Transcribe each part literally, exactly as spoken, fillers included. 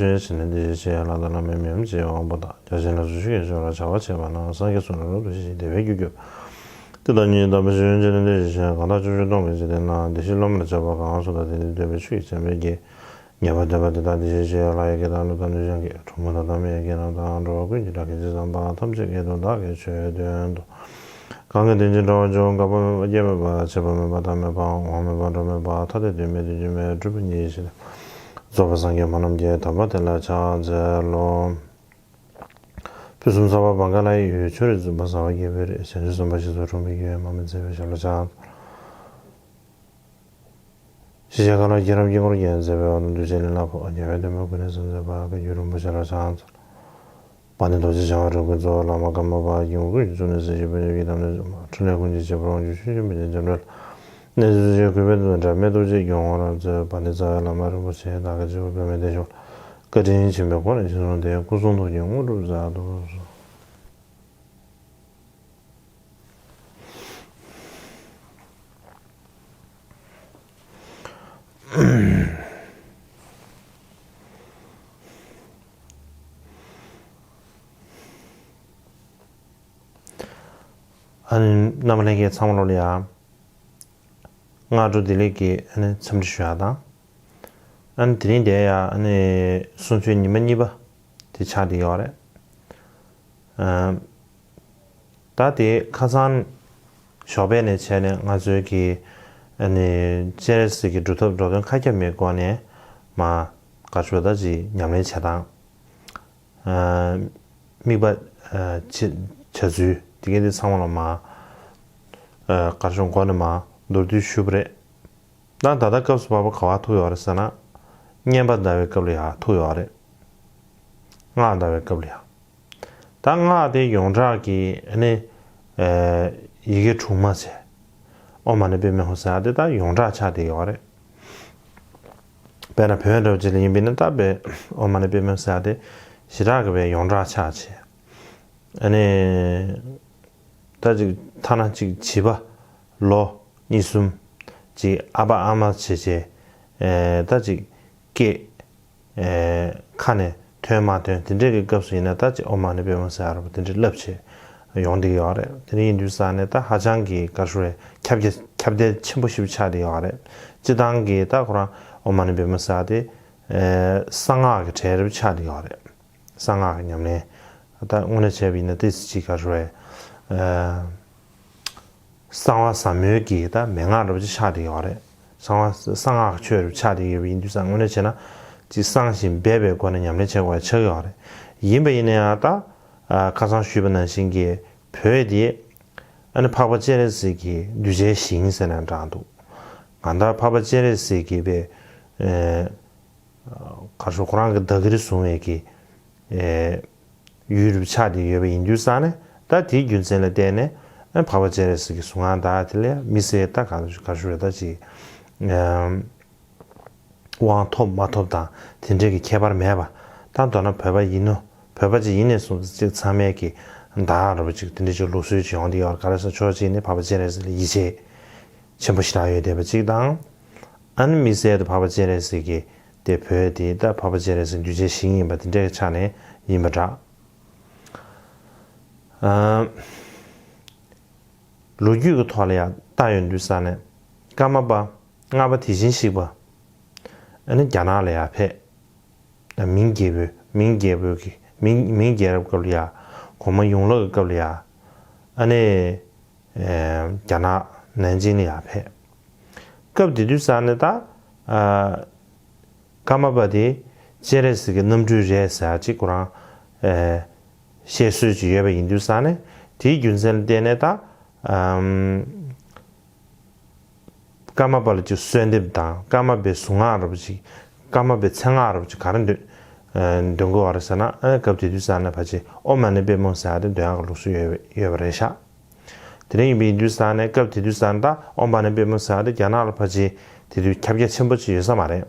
ཆོས་ཡིན་ནི་འདི་ཞེས་བྱའི་ལྷ་དང་བླ་མའི་མིང་ཅེས་དབང་པོ་དང་། བརྒྱ་བྱིན་ལ་སོགས་ཆོས་ཀྱི་མཆོག་ལ་བྱ་བ་བྱེད་པ་ན། སངས་རྒྱས་གསུང་ལ་རབ་ཏུ་ཞེས་བྱའི་བདེ་བའི་རྒྱུར་གྱུར་པ། དེ་དག་ཉིད་དམ་པའི་ཆོས་ཡིན་ནི་འདི་ཞེས་བྱའི་གང་དག་ཕྱོགས་བཅུའི་སྟོང་གི་འཇིག་རྟེན་ན། བདེ་གཤེགས་སློབ་མར་བྱ་བ་གང་སུ་དག་དེ་འདྲའི་འདོད་པའི་ཆོས་ཀྱི་བྱམས་པའི་དགེ། ཉེས་པ་སྟོན་པ་དེ་དག་འདི་ཞེས་བྱའི་ལྷ་ཡི་སྐད་དང་ཀླུ་དང་གནོད་སྦྱིན་སྐད། གྲུལ་བུམ་དག་དང་མི་ཡི་སྐད་རྣམས་དང་། འགྲོ་བ་ཀུན་གྱི་སྒྲ་སྐད་ཇི་ཙམ་པ་ཐམས་ཅད་སྐད་དུ་བདག་གིས་ཆོས་བསྟན་ཏོ། གང་གིས་དོན་ཆེན་བསྒྲུབ་པར་འགྱུར། འགག་པ་མེད་པ་སྐྱེ་མེད་པ། ཆད་པ་མེད་པ་མཐའ་མེད་པ། འོང་མེད་པ་འགྲོ་མེད་པ། ཐ་དད་དོན་མེད་དོན་གཅིག་མེད། སྤྲུལ་པ་ཉིད་ཡེ་ཤེས་ལས། རྫོགས་པའི་སངས་རྒྱས་སྨོན་ལམ་གྱི་དམ་པ་དེ་ལ་ཕྱག་འཚལ་ལོ། ཕུན་སུམ་ཚོགས་པ་བང་ག་ལ་ཡི་ཡུལ། ཕྱོགས་རིས་བརྩེགས་པ་ཟ་བ་རྒྱལ་པོའི་རི། བྱང་ཆུབ་སེམས་དཔའ་ཞིག་སོགས་འཁྲུངས་པའི་ཡུལ། མ་མོའི་མཛེས་པའི་ཞབས་ལ་ཕྱག་འཚལ། ཞེས་བྱའི་བཀའ་སློབ་བགྱིས་རབས་དཀྱིལ་འཁོར་རྒྱན། མཛད་པའི་དབང་དུ་འདུས་བྱས་ལས་སླ་བོ། རྒྱལ་བའི་བསྟན་པ་ཀུན་ནས་གསལ་མཛད་པ། བཀའ་བརྒྱུད་རིན་པོ་ཆེ་ལ་ཕྱག་འཚལ། དཔལ་ལྡན་རྡོ་རྗེ་འཆང་བ་རིགས་ཀུན་གཙོ་བོ་བླ་མ་ཀརྨ་པ་སྐྱེ་བོ་ཀུན་གྱི་གཙུག་ནས་གཟིགས་ཤིང་ཕན་ཕྱིར་གྱི་དམ་ལས་སུ་མ། འཕྲིན་ལས་ཀུན་གྱི་བྱེད་པོ་རང་བྱུང་ཆོས་ཀྱི་མེ་ལྕེ་འཇམ་དྲལ། གནས་ཚུལ་ཆེན་གུས་པས་འདུད་པའི་དྲི་མེད་ཐུགས་རྗེས་སྐྱོང་བར་མཛད། པཎ་ཌི་ཏ་ཡ་བླ་མ་རིན་པོ་ཆེ་བདག་གི་སྤྱི་བོར་པདྨའི་སྡེར་ཞུགས་ལ། བཀའ་དྲིན་ཆེན་པོས་ཁོང་ནས་སྦྱིན་སོང་སྟེ། སྐུ་གསུང་ཐུགས་ཀྱི་དངོས་གྲུབ་མཛད་དུ་གསོལ། ཨ་ནི་རྣམ་པ་ལྷན་རྒྱས་ཚང་མ་ལོ་ལ་ཡ། སྔ་དྲོ་བདེ་ལེགས་ཀྱི་ཨ་ནི་འཚམས་འདྲི་ཞུ་ཡ་དང་། ཨ་ནི་དེ་རིང་འདིར་ཡ་ཨ་ནི་གསུང་ཆོས་ཉི་མ་གཉིས་པ་དེ་ཆགས་བསྡད་ཡོད་རེད། ཨ། ད་དེ་ཁ་སང་ཞོགས་པ་ནས་བྱས་ནས་ང་ཚོའི་གི་ཨ་ནི་སྤྱན་རས་གཟིགས་ཀྱི་སྒྲུབ་ཐབས་འགྲོ་དོན་མཁའ་ཁྱབ་མའི་སྒོ་ནས་མ་ག་ཚོད་ད་ཅིག་ཉམས་ལེན་བྱེད་སྟངས། ཨ། དམིགས་པ་ཨ་བྱེད་བྱ་ཚུལ་དེ་གའི་དེ་ཚང་མ་ལ་མ་ཨ་ག་ཚོད་མགོ་ནས་མ་མདོར་བསྡུས་ཞུས་པ་རེད། ད་ད་ལྟ་སྐབས་སུ་བབས་པ་ག་པར་ཐུག་ཡོད་རེད་ཟེར་ན། བསྙེན་པ་བཟླ་བའི་སྐབས་ལ་ཡང་ཐུག་ཡོད་རེད། སྔགས་བཟླ་བའི་སྐབས་ལ་ཡང་། ད་སྔགས་དེ་ཡོངས་གྲགས་ཀྱི་ཨ་ནི་ཨེ་ཡི་གེ་དྲུག་མ་ཟེར། ཨོཾ་མ་ཎི་པདྨེ་ཧཱུྃ་ཟེར་ཡ་དེ་ད་ཡོངས་གྲགས་ཆགས་བསྡད་ཡོད་རེད། དཔེར་ན་བོད་འདྲ་བོ་ཅིག་ལ་ཡིན་པས་ན་ད་དཔེ་ཨོཾ་མ་ཎི་པདྨེ་ཧཱུྃ་ཟེར་ཡ་དེ་ཞེ་དྲག་གི་དཔེ་ཡོངས་གྲགས་ཆགས་བྱས། ཨ་ནི། ད་ཅིག་ཐ་ན་ཅིག་བྱིས་པ་ལོ་གཉིས་གསུམ་ཅིག་ཨ་ཕ་ཨ་མ་བྱས་བྱས་ཨེ་ད་ཅིག་སྐད་ཨེ་ཁ་ནས་ཐོན་མ་ཐོན་དེ་འདྲས་ཀྱི་སྐབས་སུ་ཡིན་ན་ད་ཅིག་ཨོཾ་མ་ཎི་པདྨེ་ཧཱུྃ་ཟེར་ཡ་ར་བ་དེ་འདྲས་ལབ་བྱས་ཡོང་བསྡད་ཡོད་རེད། དེ་འདྲ་ཡིན་དུས་ཙང་ནས་ད་ཧ་ཅང་གི་ག་རེ་ཞུ་རེད། ཁྱབ་རྒྱ་ཁྱབ་གདལ་ཆེན་པོ་ཞིག་ཆགས་བསྡད་ཡོད་རེད། སྤྱིར་བཏང་གི་ད་ཁོ་རང་ཨོཾ་མ་ཎི་པདྨེ་ཧཱུྃ་ཟེར་ཡ་དེ་ཨེ་གསང་སྔགས་ཀྱི་གྲས་ར་བ་ཆགས་བསྡད་ཡོད་རེད། གསང་སྔགས་ཀྱི་ཉམས་ལེན། ད་དངོས་གནས་བྱས་པ་ཡིན་ན་ཏོག་ཙམ་ཅིག་ག་རེ་ཞུ་རེད། ཨ། གསང་བ་ཟབ་མོའི་གི་ད་མན་ངག་འདྲ་པོ་ཅིག་ཆགས་བསྡད་ཡོད་རེད། གསང་བ་གསང་སྔགས་ཀྱི་ཆོས་རེ་ཆགས་བསྡད་ཡོད་པ་ཡིན་དུས་ཙང་དངོས་གནས་བྱས་ན་ཅིག་གསང་ཞིང་སྦས་པའི་སྒོ་ནས་ཉམས་ལེན་བྱེད་དགོས་ཡ་ཆགས་ཀྱི་ཡོད་རེད། ཡིན་པ་ཡིན་ན་ཡང་ད་ཨ་ཁ་སང་ཞུས་པ་ནང་བཞིན་གྱི་བོད་དེ་ཨ་ནི་འཕགས་པ་སྤྱན་རས་གཟིགས་ཀྱི་གདུལ་བྱའི་ཞིང་ཟེར་ནས་གྲགས་འདུག་གང་ལྟར་འཕགས་པ་སྤྱན་རས་གཟིགས་ཀྱི་པའི་ཨ། ག་རེ་ཞུ། ཁོ་རང་གི་བདག་གིར་བཟུང་བའི་གི་ཨེ་ཡུལ་རུ་ཆགས་ཏེ་ཡོད་པ་ཡིན་དུས་ཙང་ནས་ད་དེའི་རྒྱུ་མཚན་ལ་བརྟེན་ནས་ཨ་འཕགས་པ་སྤྱན་རས་གཟིགས་ཀྱི་གཟུངས་སྔགས་དང་དེ་ལས་མི་སེར་ད་ག་རེ་ཞུ་རེད། ད་ཅིག་ཨམ་དབང་ཐོབ་མ་ཐོབ་དང་དེ་འདྲའི་གི་ཁྱད་པར་མེད་པ། ད་མདོར་ན་བོད་པ་ཡིན་ནོ། བོད་པ་ཅིག་ཡིན་ནས་བཟུང་སྟེ་ཅིག་ཚང་མས་གི་བདག་འདྲ་པོ་ཅིག་དེ་འདྲའི་ཅིག་ལུགས་སྲོལ་ཅིག་ཡོང་བསྡད་ཡོད་རེད། ག་རེ་ཟེར་ཕྱོགས་གཅིག་ནས་འཕགས་པ་སྤྱན་རས་གཟིགས་ལ་ཡིད་ཆེས་ཆེན་པོ་ཞེ་དྲག་ཡོད་བསྡད་པ་ཅིག་དང་། ཨ་ནི་དམིགས་བསལ་དུ་འཕགས་པ་སྤྱན་རས་གཟིགས་ཀྱི་དེ་བོད་དེ་ད་འཕགས་པ་སྤྱན་རས་གཟིགས་གདུལ་བྱའི་ཞིང་ཡིན་པ་དེ་འདྲའི་ཆ་ནས་ཡིན་པ་འདྲ། ཨ། ལོ་རྒྱུས་ཀྱི་ཐོག་ལ་ཡང་བལྟ་ཡོང་དུས་ཙང་ནས་ཀརྨ་པ་ལྔ་པ་དེ་བཞིན་གཤེགས་པ་ཨ་ནི་རྒྱ་ནག་ལ་ཡར་ཕེབས། མིང་རྒྱལ་པོའི་མིང་རྒྱལ་པོའི་གི་མིང་མིང་རྒྱལ་རབས་སྐབས་ལ་ཡ། གོང་མ་ཡོངས་ལུགས་ཀྱི་སྐབས་ལ་ཡ། ཨ་ནི་ཨེ་རྒྱ་ནག་ནན་ཅིང་ལ་ཡར་ཕེབས། སྐབས་དེ་དུས་ཙང་ནས་ད་ཨ་ཀརྨ་པ་དེ་སྤྱན་རས་གཟིགས་ཀྱི་རྣམ་སྤྲུལ་རེད་ཟེར་ཅིག་ཁོ་རང་ཨེ་བཤད་སྲོལ་ཅིག་ཡོད་པ་ཡིན་དུས་ཙང་ནས་དེའི་རྒྱུ་མཚན་ལ་བརྟེན་ནས་ད་ཨམ། ཀརྨ་པ་ལ་ཅིག་གསོལ་འདེབས་དང་ཀརྨ་པའི་གཟུངས་སྔགས་འདྲ་པོ་ཅིག་ཀརྨ་པའི་མཚན་སྔགས་འདྲ་པོ་ཅིག་ག་རེ་འདོན་ཨ་འདོན་དགོས་པ་རེད་ཟེར་ན། ཨ་སྐབས་དེ་དུས་ཙང་ནས་ཕལ་ཆེར་ཨོཾ་མ་ཎི་པདྨེ་ཧཱུྃ་ཟེར་ཡ་དེ་འདོན་ཡག་གི་ལུགས་སྲོལ་ཡོད་ཡོད་པ་རེད་ཤག་དེ་འདྲ་ཡིན་པ་ཡིན་དུས་ཙང་ནས་སྐབས་དེ་དུས་ཙང་ད་ཨོཾ་མ་ཎི་པདྨེ་ཧཱུྃ་ཟེར་ཡ་དེ་རྒྱ་ནག་ལ་ཕལ་ཆེར་དེ་དུས་ཁྱབ་རྒྱ་ཆེན་པོ་ཅིག་ཡོད་ས་མ་རེད།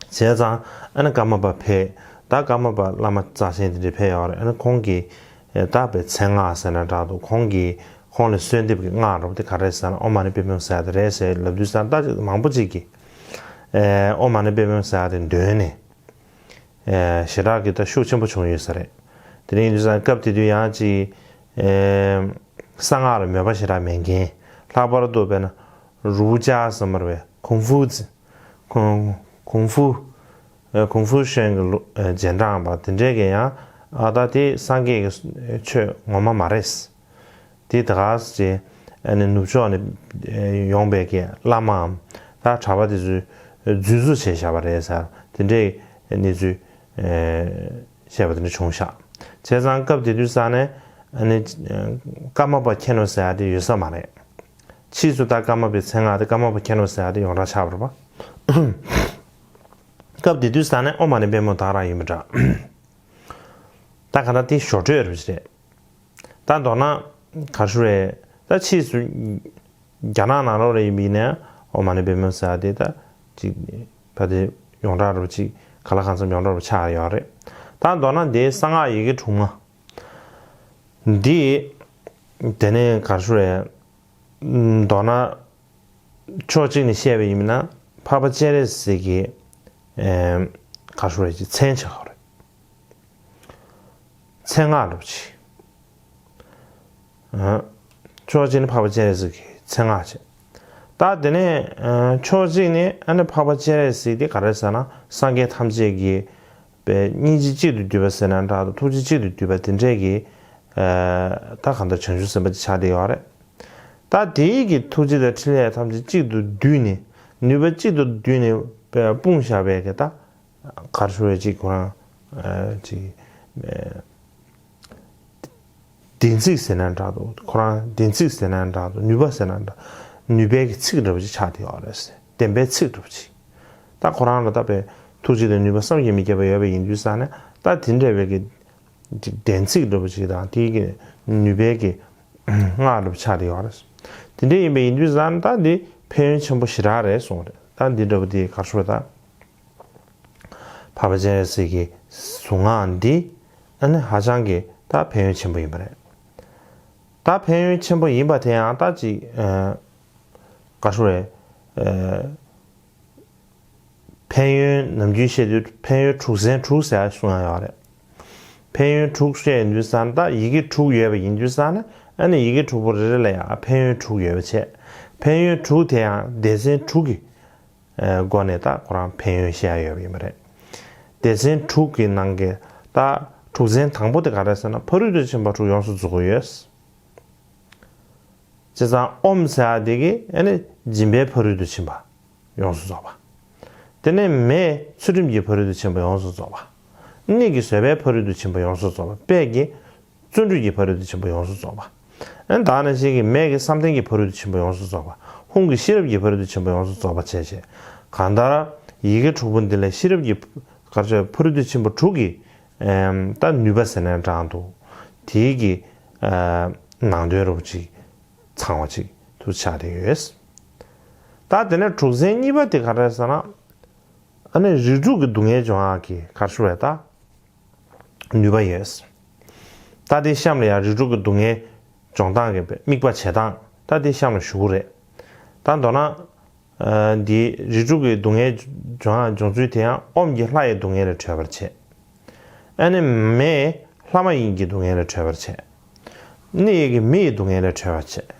བྱས་ཙང་ཨ་ནི་ཀརྨ་པ་ཕེབས། ད་ཀརྨ་པ་བླ་མ་རྩ་ཆེན་དེ་འདྲ་ཕེབས་ཡོད་རེད། ཨ་ནི་ཁོང་གིས་ ད་པའི་མཚན་སྔགས་ཟེར་ན་འདྲ་འདུག་ཁོང་གིས་ཁོང་ལ་གསོལ་འདེབས་ཀྱི་སྔགས་རོབ་དེ་ག་རེ་ཟེར་ན་ཨོཾ་མ་ཎི་པདྨེ་ཧཱུྃ་ཟེར་ཡ་དེ་རེད་ཟེར་ལབ་དུས་ཙང་ད་མང་པོ་ཅིག་གིས་ཨོཾ་མ་ཎི་པདྨེ་ཧཱུྃ་ཟེར་ཡ་དེ་འདོན་ནས། ཞེ་དྲག་གི་ད་ཤུགས་ཆེན་པོ་བྱུང་ཡོད་ས་རེད། དེ་རིང་དུས་སང་སྐབས་དེ་དུས་ཡང་ཅིག་གསང་སྔགས་ལ་མོས་པ་ཞེ་དྲག་མེད་མཁན། ལྷག་པར་དུ་དཔེར་ན་རུའུ་ཅཱ་ཟེར་མར་བའི་ཁུང་ཧྥུ་ཙི་ཁུང་ཁུང་ཧྥུ་ཁུང་ཧྥུ་ཤན་གྱི་རྗེས་འབྲང་པ་དེ་འདྲས་ཀྱིས་ཡང་ཨ་ད་དེ་སངས་རྒྱས་ཀྱི་ཆོས་ངོ་མ་མ་རེད། དེ་ད་ག་ཟེ་ཨ་ནི་ནུབ་ཕྱོགས་ནས་ཡོང་པའི་གི་བླ་མའམ་ད་གྲྭ་པ་དེ་ཚོས་རྫུན་བཟོ་བྱས་བཞག་པ་རེད་ཟེར་དེ་འདྲའི་གནས་ཚུལ་བཤད་པ་དེ་འདྲ་བྱུང་ཤག་བྱས་ཙང་སྐབས་དེ་དུས་ཙང་ནས་ཨ་ནི་ཀརྨ་པ་མཁྱེན་ནོ་ཟེར་ཡ་དེ་ཡོད་ས་མ་རེད། ཕྱིས་སུ་ད་ཀརྨ་པའི་མཚན་སྔགས་དེ་ཀརྨ་པ་མཁྱེན་ནོ་ཟེར་ཡ་དེ་ཡོངས་གྲགས་ཆགས་པ་རེད་པ། སྐབས་དེ་དུས་ཙང་ནས་ཨོཾ་མ་ཎི་པདྨེ་ཧཱུྃ་རང་ཡིན་པ་འདྲ། ད་ག་ན་དེ་ཞོར་འཕྲོས་རེད་པ་ཅི་རེད། ད་མདོར་ན་ག་རེ་ཞུ་རེད། ད་ཕྱིས་སུ་རྒྱ་ནག་ནང་ལོགས་ལ་ཡིན་པ་ཡིན་ན་ཨོཾ་མ་ཎི་པདྨེ་ཧཱུྃ་ཟེར་ཡ་དེ་ད་ཅིག་ཕ་དེ་ཡོངས་གྲགས་རུ་ཅིག་ག་ལ་གང་འཚམ་ཡོངས་གྲགས་རུ་ཆགས་ཡོད་རེད། ད་མདོར་ན་དེའི་གསང་སྔགས་ཡི་གེ་དྲུག་མ་འདི་དེ་ནས་ག་རེ་ཞུ་རེད། མདོར་ན་ཕྱོགས་གཅིག་ནས་བཤད་པ་ཡིན་ན་འཕགས་པ་སྤྱན་རས་གཟིགས་ཀྱི་ག་རེ་ཞུ་རེད་ཅིག་མཚན་ཆགས་ཡོད་རེད། མཚན་སྔགས་འདྲ་པོ་ཅིག་ཕྱོགས་གཅིག་ནས་འཕགས་པ་སྤྱན་རས་གཟིགས་ཀྱི་མཚན་སྔགས་བྱས། ད་དེ་ནས་ཕྱོགས་གཅིག་ནས་ཨ་ནི་འཕགས་པ་སྤྱན་རས་གཟིགས་དེ་ག་རེ་ཟེར་ན་སངས་རྒྱས་ཐམས་ཅད་ཀྱི་པའི་སྙིང་རྗེ་གཅིག་ཏུ་བསྡུས་པ་ཟེར་ན་འདྲ་འདུག་ཐུགས་རྗེ་གཅིག་ཏུ་བསྡུས་པ་དེ་འདྲས་ཀྱི་ད་གང་ལྟར་བྱང་ཆུབ་སེམས་དཔའ་ཅིག་ཆགས་བསྡད་ཡོད་རེད། ད་དེའི་གི་ཐུགས་རྗེ་དང་ཕྲིན་ལས་ཐམས་ཅད་གཅིག་ཏུ་བསྡུས་ནས་ནུས་པ་གཅིག་ཏུ་བསྡུས་ནས་སྤུངས་བཞག་པའི་གི་ད། ག་རེ་ཞུ་རེད་ཅིག་ཁོ་རང་ཅིག་བདེན་ཚིག་ཟེར་ན་འདྲ་འདུག་ཁོ་རང་བདེན་ཚིག་ཟེར་ན་འདྲ་འདུག་ནུས་པ་ཟེར་ན་འདྲ། ནུས་པའི་གི་ཚིག་འདྲ་པོ་ཅིག་ཆགས་བསྡད་ཡོད་རེད། བདེན་པའི་ཚིག་འདྲ་པོ་ཅིག་ད་ཁོ་རང་ལ་ད་པའི་ཐུགས་རྗེ་དང་ནུས་པ་བསམ་གྱིས་མི་ཁྱབ་པ་ཡོད་པ་ཡིན་དུས་ཙང་ནས་ད་དེ་འདྲ་བའི་གི་ཅིག་བདེན་ཚིག་འདྲ་པོ་ཅིག་དང་དེའི་གི་ནུས་པའི་གི་སྔགས་འདྲ་པོ་ཆགས་བསྡད་ཡོད་རེད། དེ་འདྲ་ཡིན་པ་ཡིན་དུས་ཙང་ནས་ད་འདི་ཕན་ཡོན་ཆེན་པོ་ཞེ་དྲག་རེད་གསུངས་རེད། ད་འདི་འདྲ་པོ་དེ་ག་རེ་ཞུ་རེད་ད། འཕགས་པ་སྤྱན་རས་གཟིགས་ཀྱི་གཟུངས་སྔགས་འདི་ཨ་ནི་ཧ་ཅང་གི་ད་ཕན་ཡོན་ཆེན་པོ་ཡིན་པ་རེད། ད་ཕན་ཡོན་ཆེན་པོ་ཡིན་པ་དེ་ཡང་ད་ཅིག་ཨ་ག་རེ་ཞུ་རེད། ཨ་ཕན་ཡོན་ནམ་རྒྱུན་བཤད་དུས་ཕན་ཡོན་དྲུག་ཚན་དྲུག་ཟེར་ཡ་གསུང་ཡ་ཡོད་རེད། ཕན་ཡོན་དྲུག་བཤད་ཡོང་དུས་ཙང་ད་ཡི་གེ་དྲུག་ཡོད་པ་ཡིན་དུས་ཙང་ན་ཨ་ནི་ཡི་གེ་དྲུག་པོ་རེ་རེ་ལ་ཡང་ཕན་ཡོན་དྲུག་ཡོད་པ་བྱས། ཕན་ཡོན་དྲུག་དེ་ཡང་སྡེ་ཚན་དྲུག་གི་སྒོ་ནས་ད་ཁོ་རང་ཕན་ཡོན་བཤད་ཡ་ཡོད་པ་ཡིན་པ་རེད། སྡེ་ཚན་དྲུག་གི་ནང་གི་ད་དྲུག་ཚན་དང་པོ་དེ་ག་རེ་ཟེར་ན་ཕ་རོལ་ཏུ་ཕྱིན་པ་དྲུག་ཡོངས་སུ་རྫོགས་ཀྱི་ཡོད། བྱས་ཙང་ཨོཾ་ཟེར་ཡ་དེ་གིས་ཨ་ནི་སྦྱིན་པའི་ཕ་རོལ་ཏུ་ཕྱིན་པ་ཡོངས་སུ་རྫོགས་པ། དེ་ནས་མས་ཚུལ་ཁྲིམས་ཀྱི་ཕ་རོལ་ཏུ་ཕྱིན་པ་ཡོངས་སུ་རྫོགས་པ། གཉིད་ཀྱིས་བཟོད་པའི་ཕ་རོལ་ཏུ་ཕྱིན་པ་ཡོངས་སུ་རྫོགས་པ། དཔལ་གྱིས་བརྩོན་འགྲུས་ཀྱི་ཕ་རོལ་ཏུ་ཕྱིན་པ་ཡོངས་སུ་རྫོགས་པ། ཨ་ནི་ད་ནང་བཞིན་གྱི་མས་ཀྱིས་བསམ་གཏན་གྱི་ཕ་རོལ་ཏུ་ཕྱིན་པ་ཡོངས་སུ་རྫོགས་པ། ཧཱུྃ་གིས་ཤེས་རབ་ཀྱི་ཕ་རོལ་ཏུ་ཕྱིན་པ་ཡོངས་སུ་རྫོགས་པ་བྱས་བྱས། གང་ལྟར་ཡི་གེ་དྲུག་པོ་འདི་ལས་ཤེས་རབ་ཀྱི་ག་རེ་ཕ་རོལ་ཏུ་ཕྱིན་པ་དྲུག་གི་ད་ནུས་པ་ཟེར་ན་འདྲ་འདུག་དེའི་གི་ནང་དོན་རོབ་ཅིག་ཚང་བ་ཅིག་ཏུ་ཆགས་བསྡད་ཡོད། ད་དེ་ནས་དྲུག་ཚན་གཉིས་པ་དེ་ག་རེ་ཟེར་ན། ཨ་ནི་རིགས་དྲུག་གི་སྡུག་བསྔལ་སྦྱོང་ཡག་གི་ག་རེ་ཞུ་རེད་ད། ནུས་པ་ཡོད། ད་དེ་གཤམ་ལ་ཡང་རིགས་དྲུག་གི་སྡུག་བསྔལ་སྦྱོང་སྟངས་ཀྱི་དམིགས་པ་བྱེད་སྟངས་ད་དེ་གཤམ་ལ་ཞུ་གི་རེད། ད་མདོར་ན། འདི་རིགས་དྲུག་གི་སྡུག་བསྔལ་སྦྱོང་ཡག་སྦྱོང་ཚུལ་དེ་ཡང་ཨོཾ་གྱིས་ལྷ་ཡི་སྡུག་བསྔལ་ལས་གྲོལ་བར་བྱེད། ཨ་ནི་མས་ལྷ་མ་ཡིན་གྱི་སྡུག་བསྔལ་ལས་གྲོལ་བར་བྱེད། ནི་ཡི་གེ་མི་ཡི་སྡུག་བསྔལ་ལས་གྲོལ་བར་བྱེད།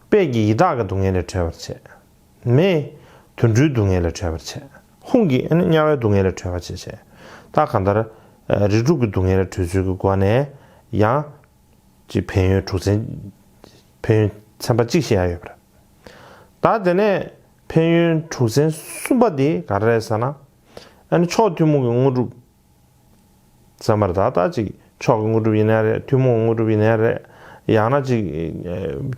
དཔལ་གྱིས་ཡི་དྭགས་ཀྱི་སྡུག་བསྔལ་ལས་གྲོལ་བར་བྱེད། མས་དུད་འགྲོའི་སྡུག་བསྔལ་ལས་གྲོལ་བར་བྱེད། ཧཱུྃ་གིས་ཨ་ནི་དམྱལ་བའི་སྡུག་བསྔལ་ལས་གྲོལ་བར་བྱེད་བྱས། ད་གང་ལྟར་རིགས་དྲུག་གི་སྡུག་བསྔལ་ལས་གྲོལ་ཚུལ་གྱི་སྒོ་ནས་ཡང་ཅིག་ཕན་ཡོན་དྲུག་ཚན། ཕན་ཡོན་ཚན་པ་གཅིག་བཤད་ཡ་ཡོད་པ་རེད། ད་དེ་ནས་ཕན་ཡོན་དྲུག་ཚན་གསུམ་པ་དེ་ག་རེ་རེད་ཟེར་ན། ཨ་ནི་མཆོག་ཐུན་མོང་གི་དངོས་གྲུབ། ཚང་མར་ད་ལྟ་ཅིག་མཆོག་གི་དངོས་གྲུབ་ཡིན་ན་རེད། ཐུན་མོང་གི་དངོས་གྲུབ་ཡིན་ན་རེད། ཡང་ན་ཅིག་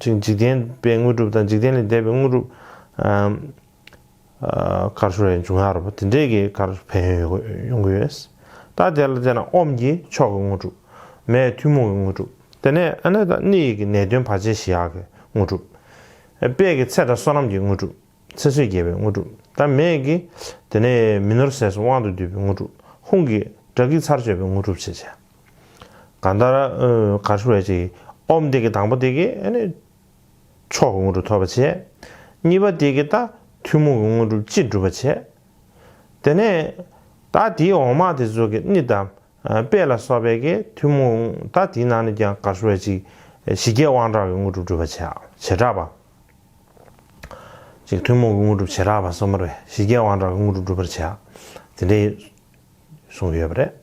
ཅིག་འཇིག་རྟེན་པའི་དངོས་གྲུབ་དང་འཇིག་རྟེན་ལས་འདས་པའི་དངོས་གྲུབ། ཨམ། ཨ། ག་རེ་ཞུ་རེད། འབྱུང་ཡག་རེད་པ། དེ་འདྲས་ཀྱི་ག་རེ་ཕན་ཡོན་ཡོང་གི་ཡོད། ད་དེ་ལ་བལྟས་ན་ཨོཾ་གྱིས་མཆོག་གི་དངོས་གྲུབ། མས་ཐུན་མོང་གི་དངོས་གྲུབ། དེ་ནས་ཨ་ནི་ད་ནི་ཡི་གེ་ནད་གདོན་བར་ཆད་ཞི་ཡག་གི་དངོས་གྲུབ། དཔལ་གྱིས་ཚེ་དང་བསོད་ནམས་ཀྱི་དངོས་གྲུབ། ཚེ་བསོད་རྒྱས་པའི་དངོས་གྲུབ། ད་མས་ཀྱིས་དེ་ནས་མི་ནོར་ཟས་སུ་དབང་དུ་བསྡུས་པའི་དངོས་གྲུབ། ཧཱུྃ་གིས་དགྲ་བགེགས་ཚར་གཅོད་པའི་དངོས་གྲུབ་བྱས་བྱས། གང་ལྟར་ཨ་ག་རེ་ཞུ་དགོས་རེད། ཅིག་ཨོམ་དེ་གི་དང་པོ་དེ་གིས་ཨ་ནི་མཆོག་གི་དངོས་གྲུབ་ཐོབ་པ་བྱས། གཉིས་པ་དེ་གིས་ད་ཐུན་མོང་གི་དངོས་གྲུབ་སྤྱི་འགྲུབ་པ་བྱས། དེ་ནས་ད་དེའི་འོག་མ་དེ་ཚོ་གི་ནི་ད་ཨ་དཔལ་ལ་སོགས་པའི་གི་ཐུན་མོང་ད་དེའི་ནང་ནས་ཀྱང་ག་རེ་ཞུ་དགོས་རེད། ཅིག་ཞི་རྒྱས་དབང་དྲག་གི་དངོས་གྲུབ་འགྲུབ་པ་བྱས། བྱེ་བྲག་པ། ཅིག་ཐུན་མོང་གི་དངོས་གྲུབ་བྱེ་བྲག་པ་གསུངས་པ་རེད། ཞི་རྒྱས་དབང་དྲག་གི་དངོས་གྲུབ་འགྲུབ་པར་བྱ། དེ་འདྲའི་གསུངས་ཡོད་པ་རེད།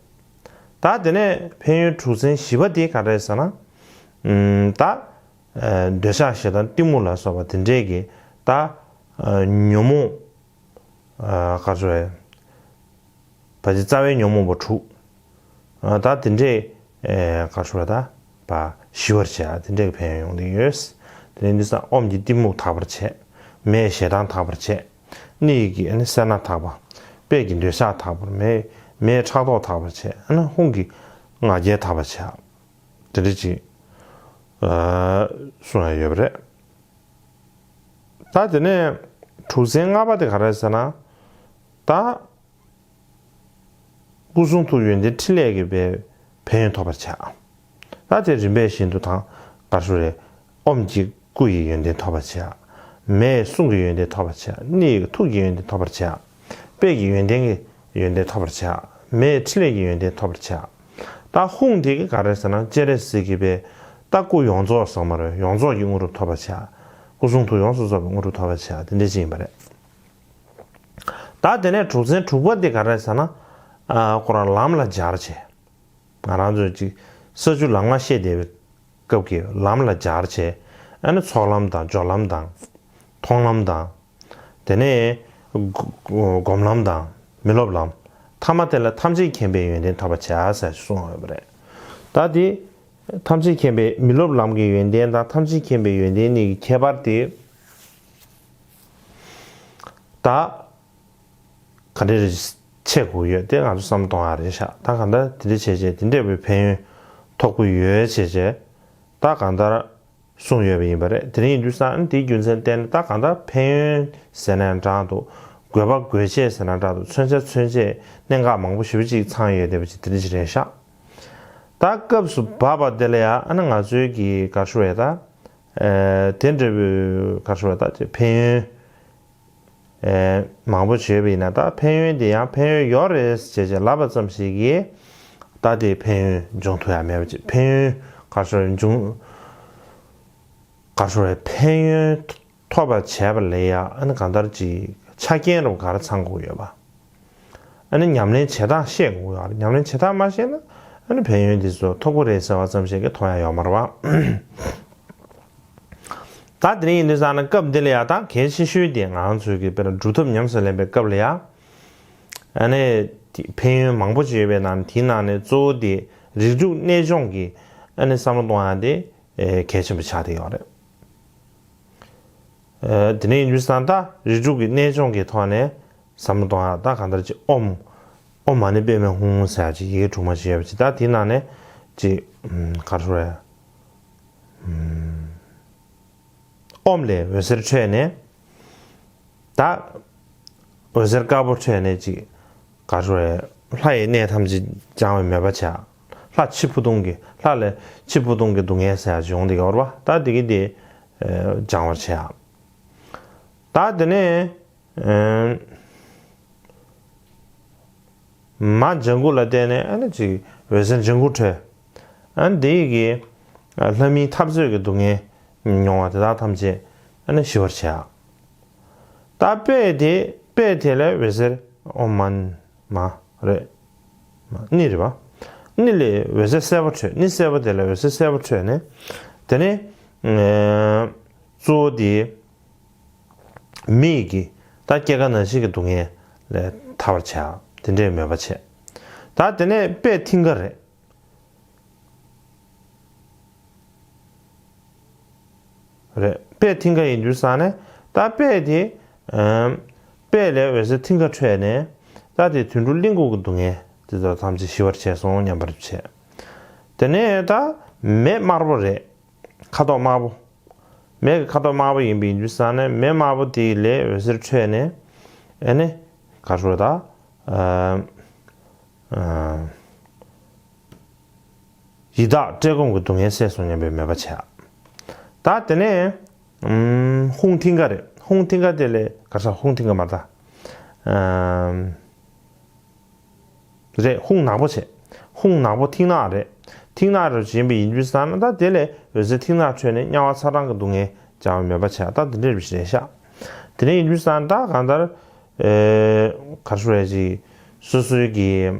ད་དེ་ནས་ཕན་ཡོན་དྲུག་ཚན་བཞི་པ་དེ་ག་རེ་རེད་ཟེར་ན། ཨམ་ད་ཨ་འདོད་ཆགས་ཞེ་སྡང་གཏི་མུག་ལ་སོགས་པ་དེ་འདྲའི་གི་ད་ཨ་ཉོན་མོངས་ཨ་ག་རེ་ཞུ་དགོས་རེད། བ་ཅི་རྩ་བའི་ཉོན་མོངས་པ་དྲུག་ཨ་ད་དེ་འདྲས་ཨེ་ག་རེ་ཞུ་དགོས་རེད། ད་བ་ཞི་བར་བྱེད་ཨ་དེ་འདྲས་ཀྱི་ཕན་ཡོན་ཡོང་གི་ཡོད། དེ་ནས་འདི་ས་ཨོམ་གྱིས་གཏི་མུག་དག་པར་བྱེད། མེས་ཞེ་སྡང་དག་པར་བྱེད། ནི་ཡིག་གིས་ཨ་ནི་སེར་སྣ་དག་པ། དཔལ་གྱིས་འདོད་ཆགས་དག་པར། མེ་མེས་ཕྲག་དོག་དག་པར་བྱེད། ཨ་ནི་ཧཱུྃ་གིས་ང་རྒྱལ་དག་པར་བྱེད། དེ་འདྲ་ཅིག་ཨ་གསུང་ཡ་ཡོད་པ་རེད། ད་དེ་ནས་དྲུག་ཚན་ལྔ་པ་དེ་ག་རེ་ཟེར་ན། ད་སྐུ་གསུང་ཐུགས་ཡོན་ཏན་ཕྲིན་ལས་ཀྱི་བའི་ཕན་ཡོན་ཐོབ་པར་བྱ། ད་དེ་རིམ་པས་བཞིན་དུ་དང་ག་རེ་ཞུ་དགོས་རེད། ཨོམ་གྱིས་སྐུ་ཡི་ཡོན་ཏན་ཐོབ་པར་བྱ། མེས་གསུང་གི་ཡོན་ཏན་ཐོབ་པར་བྱ། ནི་ཡིས་ཐུགས་ཀྱི་ཡོན་ཏན་ཐོབ་པར་བྱ། དཔལ་གྱི་ཡོན་ཏན་གྱི་ཡོན་ཏན་ཐོབ་པར་བྱ། མེས་ཕྲིན་ལས་ཀྱི་ཡོན་ཏན་ཐོབ་པར་བྱ། ད་ཧཱུྃ་དེ་གི་ག་རེ་ཟེར་ན་སྤྱན་རས་གཟིགས་ཀྱི་བའི་ད་སྐུ་ཡོངས་རྫོགས་ཟེར་མ་རེད། ཡོངས་རྫོགས་ཀྱི་དངོས་གྲུབ་ཐོབ་པར་བྱ། སྐུ་གསུང་ཐུགས་ཡོངས་སུ་རྫོགས་པའི་དངོས་གྲུབ་ཐོབ་པར་བྱ། དེ་འདྲ་ཅིག་ཡིན་པ་རེད། ད་དེ་ནས་དྲུག་ཚན་དྲུག་པ་དེ་ག་རེ་ཟེར་ན། ཨ་ཁོ་རང་ལམ་ལ་སྦྱར་བྱས། ང་རང་ཚོས་ཅིག་ས་བཅུ་ལམ་ལྔ་བཤད་བསྡད་པའི་སྐབས་ཀྱི་ལམ་ལ་སྦྱར་བྱས། ཨ་ནི་ཚོགས་ལམ་དང་སྦྱོར་ལམ་དང་། མཐོང་ལམ་དང་། དེ་ནས་སྒོམ་ལམ་དང་མི་སློབ་ལམ། ཐ་མ་དེ་ལ་ཐམས་ཅད་མཁྱེན་པའི་ཡོན་ཏན་ཐོབ་པར་བྱ་ཟེར་གསུངས་ཡོད་པ་རེད། ད་དེ་ཐམས་ཅད་མཁྱེན་པའི་མི་སློབ་ལམ་གྱི་ཡོན་ཏན་དང་ཐམས་ཅད་མཁྱེན་པའི་ཡོན་ཏན་གཉིས་ཀྱི་ཁྱད་པར་དེ། ད་ག་འདྲ་རེ་ཕྱེ་དགོས་ཡོད་དེ་ང་ཚོ་བསམ་བློ་གཏོང་ཡ་རེད་ཤག་ད་གང་ལྟར་དེ་འདྲ་བྱས་བྱས་དེ་འདྲ་བའི་ཕན་ཡོན་ཐོབ་ཀྱི་ཡོད་བྱས་བྱས་ད་གང་ལྟར་གསུངས་ཡོད་པ་ཡིན་པ་རེད། དེ་རིང་ཡིན་དུས་ཙང་དེའི་རྒྱུ་མཚན་བསྟན་ད་གང་ལྟར་ཕན་ཡོན་ཟེར་ནའང་འདྲ་འདུག་དགོས་པ་དགོས་ཆེད་ཟེར་ན་འདྲ་འདུག་མཚོན་ཆ་མཚོན་ཆེད་གནད་འགག་མང་པོ་ཞེ་པོ་ཅིག་ཚང་ཡོད་བསྡད་པ་ཅིག་དེ་འདྲ་ཅིག་རེད་ཤག་ད་སྐབས་སུ་བབ་པ་དེ་ལ་ཡང་ཨ་ནི་ང་ཚོའི་གི་ག་རེ་ཞུ་དགོས་རེད་ད། ཨེ་དེ་འདྲ་བའི་ག་རེ་ཞུ་དགོས་རེད་ད་ཅིག་ཕན་ཡོན། ཨེ་མང་པོ་བྱས་པ་ཡིན་ན་ད་ཕན་ཡོན་དེ་ཡང་ཕན་ཡོན་ཡོད་རེད་ཅེས་བྱས་ལབ་པ་ཙམ་ཞིག་གིས་ད་དེ་ཕན་ཡོན་འབྱུང་ཐུབ་ཡ་མེད་པ་ཅིག་ཕན་ཡོན་ག་རེ་ཞུ་དགོས་རེད་འབྱུང་ག་རེ་ཞུ་དགོས་རེད་ཕན་ཡོན་ཐོབ་པ་བྱས་པ་ལ་ཡ་ཨ་ནི་གང་ལྟར་ཅིག་ཆ་རྐྱེན་རུ་ག་རེ་ཚང་དགོས་ཡོད་པ། ཨ་ནི་ཉམས་ལེན་བྱེད་སྟངས་ཤེས་དགོས་ཡོད་རེད། ཉམས་ལེན་བྱེད་སྟངས་མ་ཤེས་ན་ཨ་ནི་ཕན་ཡོན་འདི་ཚོ་ཐོབ་ཀྱི་རེད་ཟེར་བ་ཙམ་ཞིག་གིས་མཐོང་ཡ་ཡོད་མ་རེད་བ། ད་དེ་རིང་ཡིན་དུས་ཙང་ན་སྐབས་འདི་ལ་ཡ་ད་གལ་ཆེ་ཤོས་དེ་ང་རང་ཚོའི་གི་དཔེར་ན་སྒྲུབ་ཐབས་ཉམས་སུ་ལེན་པའི་སྐབས་ལ་ཡ། ཨ་ནི་དེ་ཕན་ཡོན་མང་པོ་ཅིག་ཡོད་པའི་ནང་དེའི་ནང་ནས་གཙོ་བོ་དེ་རིགས་དྲུག་གནས་སྦྱོང་གི་ཨ་ནི་བསམ་བློ་གཏོང་ཡ་དེ་ཨེ་གལ་ཆེན་པོ་ཆགས་བསྡད་ཡོད་རེད། ཨེ་དེ་ནས་ཡིན་དུས་ཙང་ད་རིགས་དྲུག་གི་གནས་སྦྱོང་གི་ཐོག་ནས་བསམ་བློ་གཏོང་ཡ་ད་གང་ལྟར་ཅིག་ཨོཾ་ཨོཾ་མ་ཎི་པདྨེ་ཧཱུྃ་ཟེར་ཡ་ཅིག་ཡི་གེ་དྲུག་མ་ཅིག་ཡོད་པ་ཅིག་ད་དེའི་ནང་ནས་ཅིག་ཨམ་ག་རེ་ཞུ་དགོས་རེད། ཨོཾ་ལས་འོད་ཟེར་འཕྲོས་ནས། ད་འོད་ཟེར་དཀར་པོ་འཕྲོས་ནས་ཅིག་ག་རེ་ཞུ་དགོས་རེད། ལྷ་ཡི་གནས་ཐམས་ཅད་སྦྱང་བའི་མོས་པ་བྱ། ལྷ་འཆི་འཕོ་ལྟུང་གི་ལྷ་ལས་འཆི་འཕོ་ལྟུང་གི་སྡུག་བསྔལ་ཟེར་ཡ་ཅིག་ཡོང་བསྡད་ཀྱི་ཡོད་རེད་བ། ད་དེ་གི་དེ་ཨེ་སྦྱང་བར་བྱ། ད་དེ་ནས་ཨེ་མ་ལྗང་གུ་ལ་བརྟེན་ནས་ཨ་ནི་ཅིག་འོད་ཟེར་ལྗང་གུ་འཕྲོས། ཨ་ནི་དེ་ཡི་གི་ཨ་ལྷ་མིའི་འཐབ་རྩོད་ཀྱི་སྡུག་བསྔལ་མྱོང་བ་དེ་དག་ཐམས་ཅད་ཨ་ནི་ཞི་བར་བྱ། ད་དཔེ་དེ་དཔེ་དེ་ལས་འོད་ཟེར་ཨོཾ་མ་ཎི་མ་རེད། ཎི་རེད་བ། ཎི་ལས་འོད་ཟེར་སེར་པོ་འཕྲོས། ཎི་སེར་པོ་དེ་ལས་འོད་ཟེར་སེར་པོ་འཕྲོས་ནས། དེ་ནས་ཨེ་གཙོ་བོ་དེ་མི་ཡི་གི་ད་སྐྱེ་རྒ་ན་འཆི་གི་སྡུག་བསྔལ་ལས་ཐར་བར་བྱ། དེ་འདྲའི་མོས་པ་བྱས། ད་དེ་ནས་དཔེ་མཐིང་ག་རེད། རེད། དཔེ་མཐིང་ག་ཡིན་དུས་ཙང་ནས་ད་དཔེ་དེ་ཨམ་དཔེ་ལས་འོད་ཟེར་མཐིང་ག་འཕྲོས་ནས་ད་དེ་དུད་འགྲོ་གླིང་དགུ་གི་སྡུག་བསྔལ་དེ་ཚོ་ཐམས་ཅད་ཞི་བར་བྱས་སོང་སྙམ་པར་བྱས། དེ་ནས་ད་མེ་དམར་པོ་རེད། ཁ་དོག་དམར་པོ། མེ་གི་ཁ་དོག་དམར་པོ་ཡིན་པ་ཡིན་དུས་ཙང་ནས་མེ་དམར་པོ་དེ་ལས་འོད་ཟེར་འཕྲོས་ནས་ཨ་ནི་ག་རེ་ཞུ་དགོས་རེད་ད། ཨ་ཨ་ འདི་དག་བཀྲེས་སྐོམ་གྱི་སྡུག་བསྔལ་སེལ་སོང་སྙམ་པའི་མོས་པ་བྱས། ད་དེ་ནས་ཧཱུྃ་མཐིང་ག་རེད། ཧཱུྃ་མཐིང་ག་དེ་ལས་ག་ས་ཧཱུྃ་མཐིང་ག་མ་ད། རེད། ཧཱུྃ་ནག་པོ་བྱས། ཧཱུྃ་ནག་པོ་མཐིང་ནག་རེད། མཐིང་ནག་རུ་བྱིན་པའི་ཡིན་དུས་ཙང་ན་ད་དེ་ལས་འོད་ཟེར་མཐིང་ནག་འཕྲོས་ནས་དམྱལ་བ་ཚ་གྲང་གི་སྡུག་བསྔལ་སྦྱང་བའི་མོས་པ་བྱས། ད་དེ་འདྲ་རེད་ཤག་དེ་ནས་ཡིན་དུས་ཙང་ད་གང་ལྟར་ག་རེ་ཞུ་ཡ་ཅིག་སོ་སོའི་གི་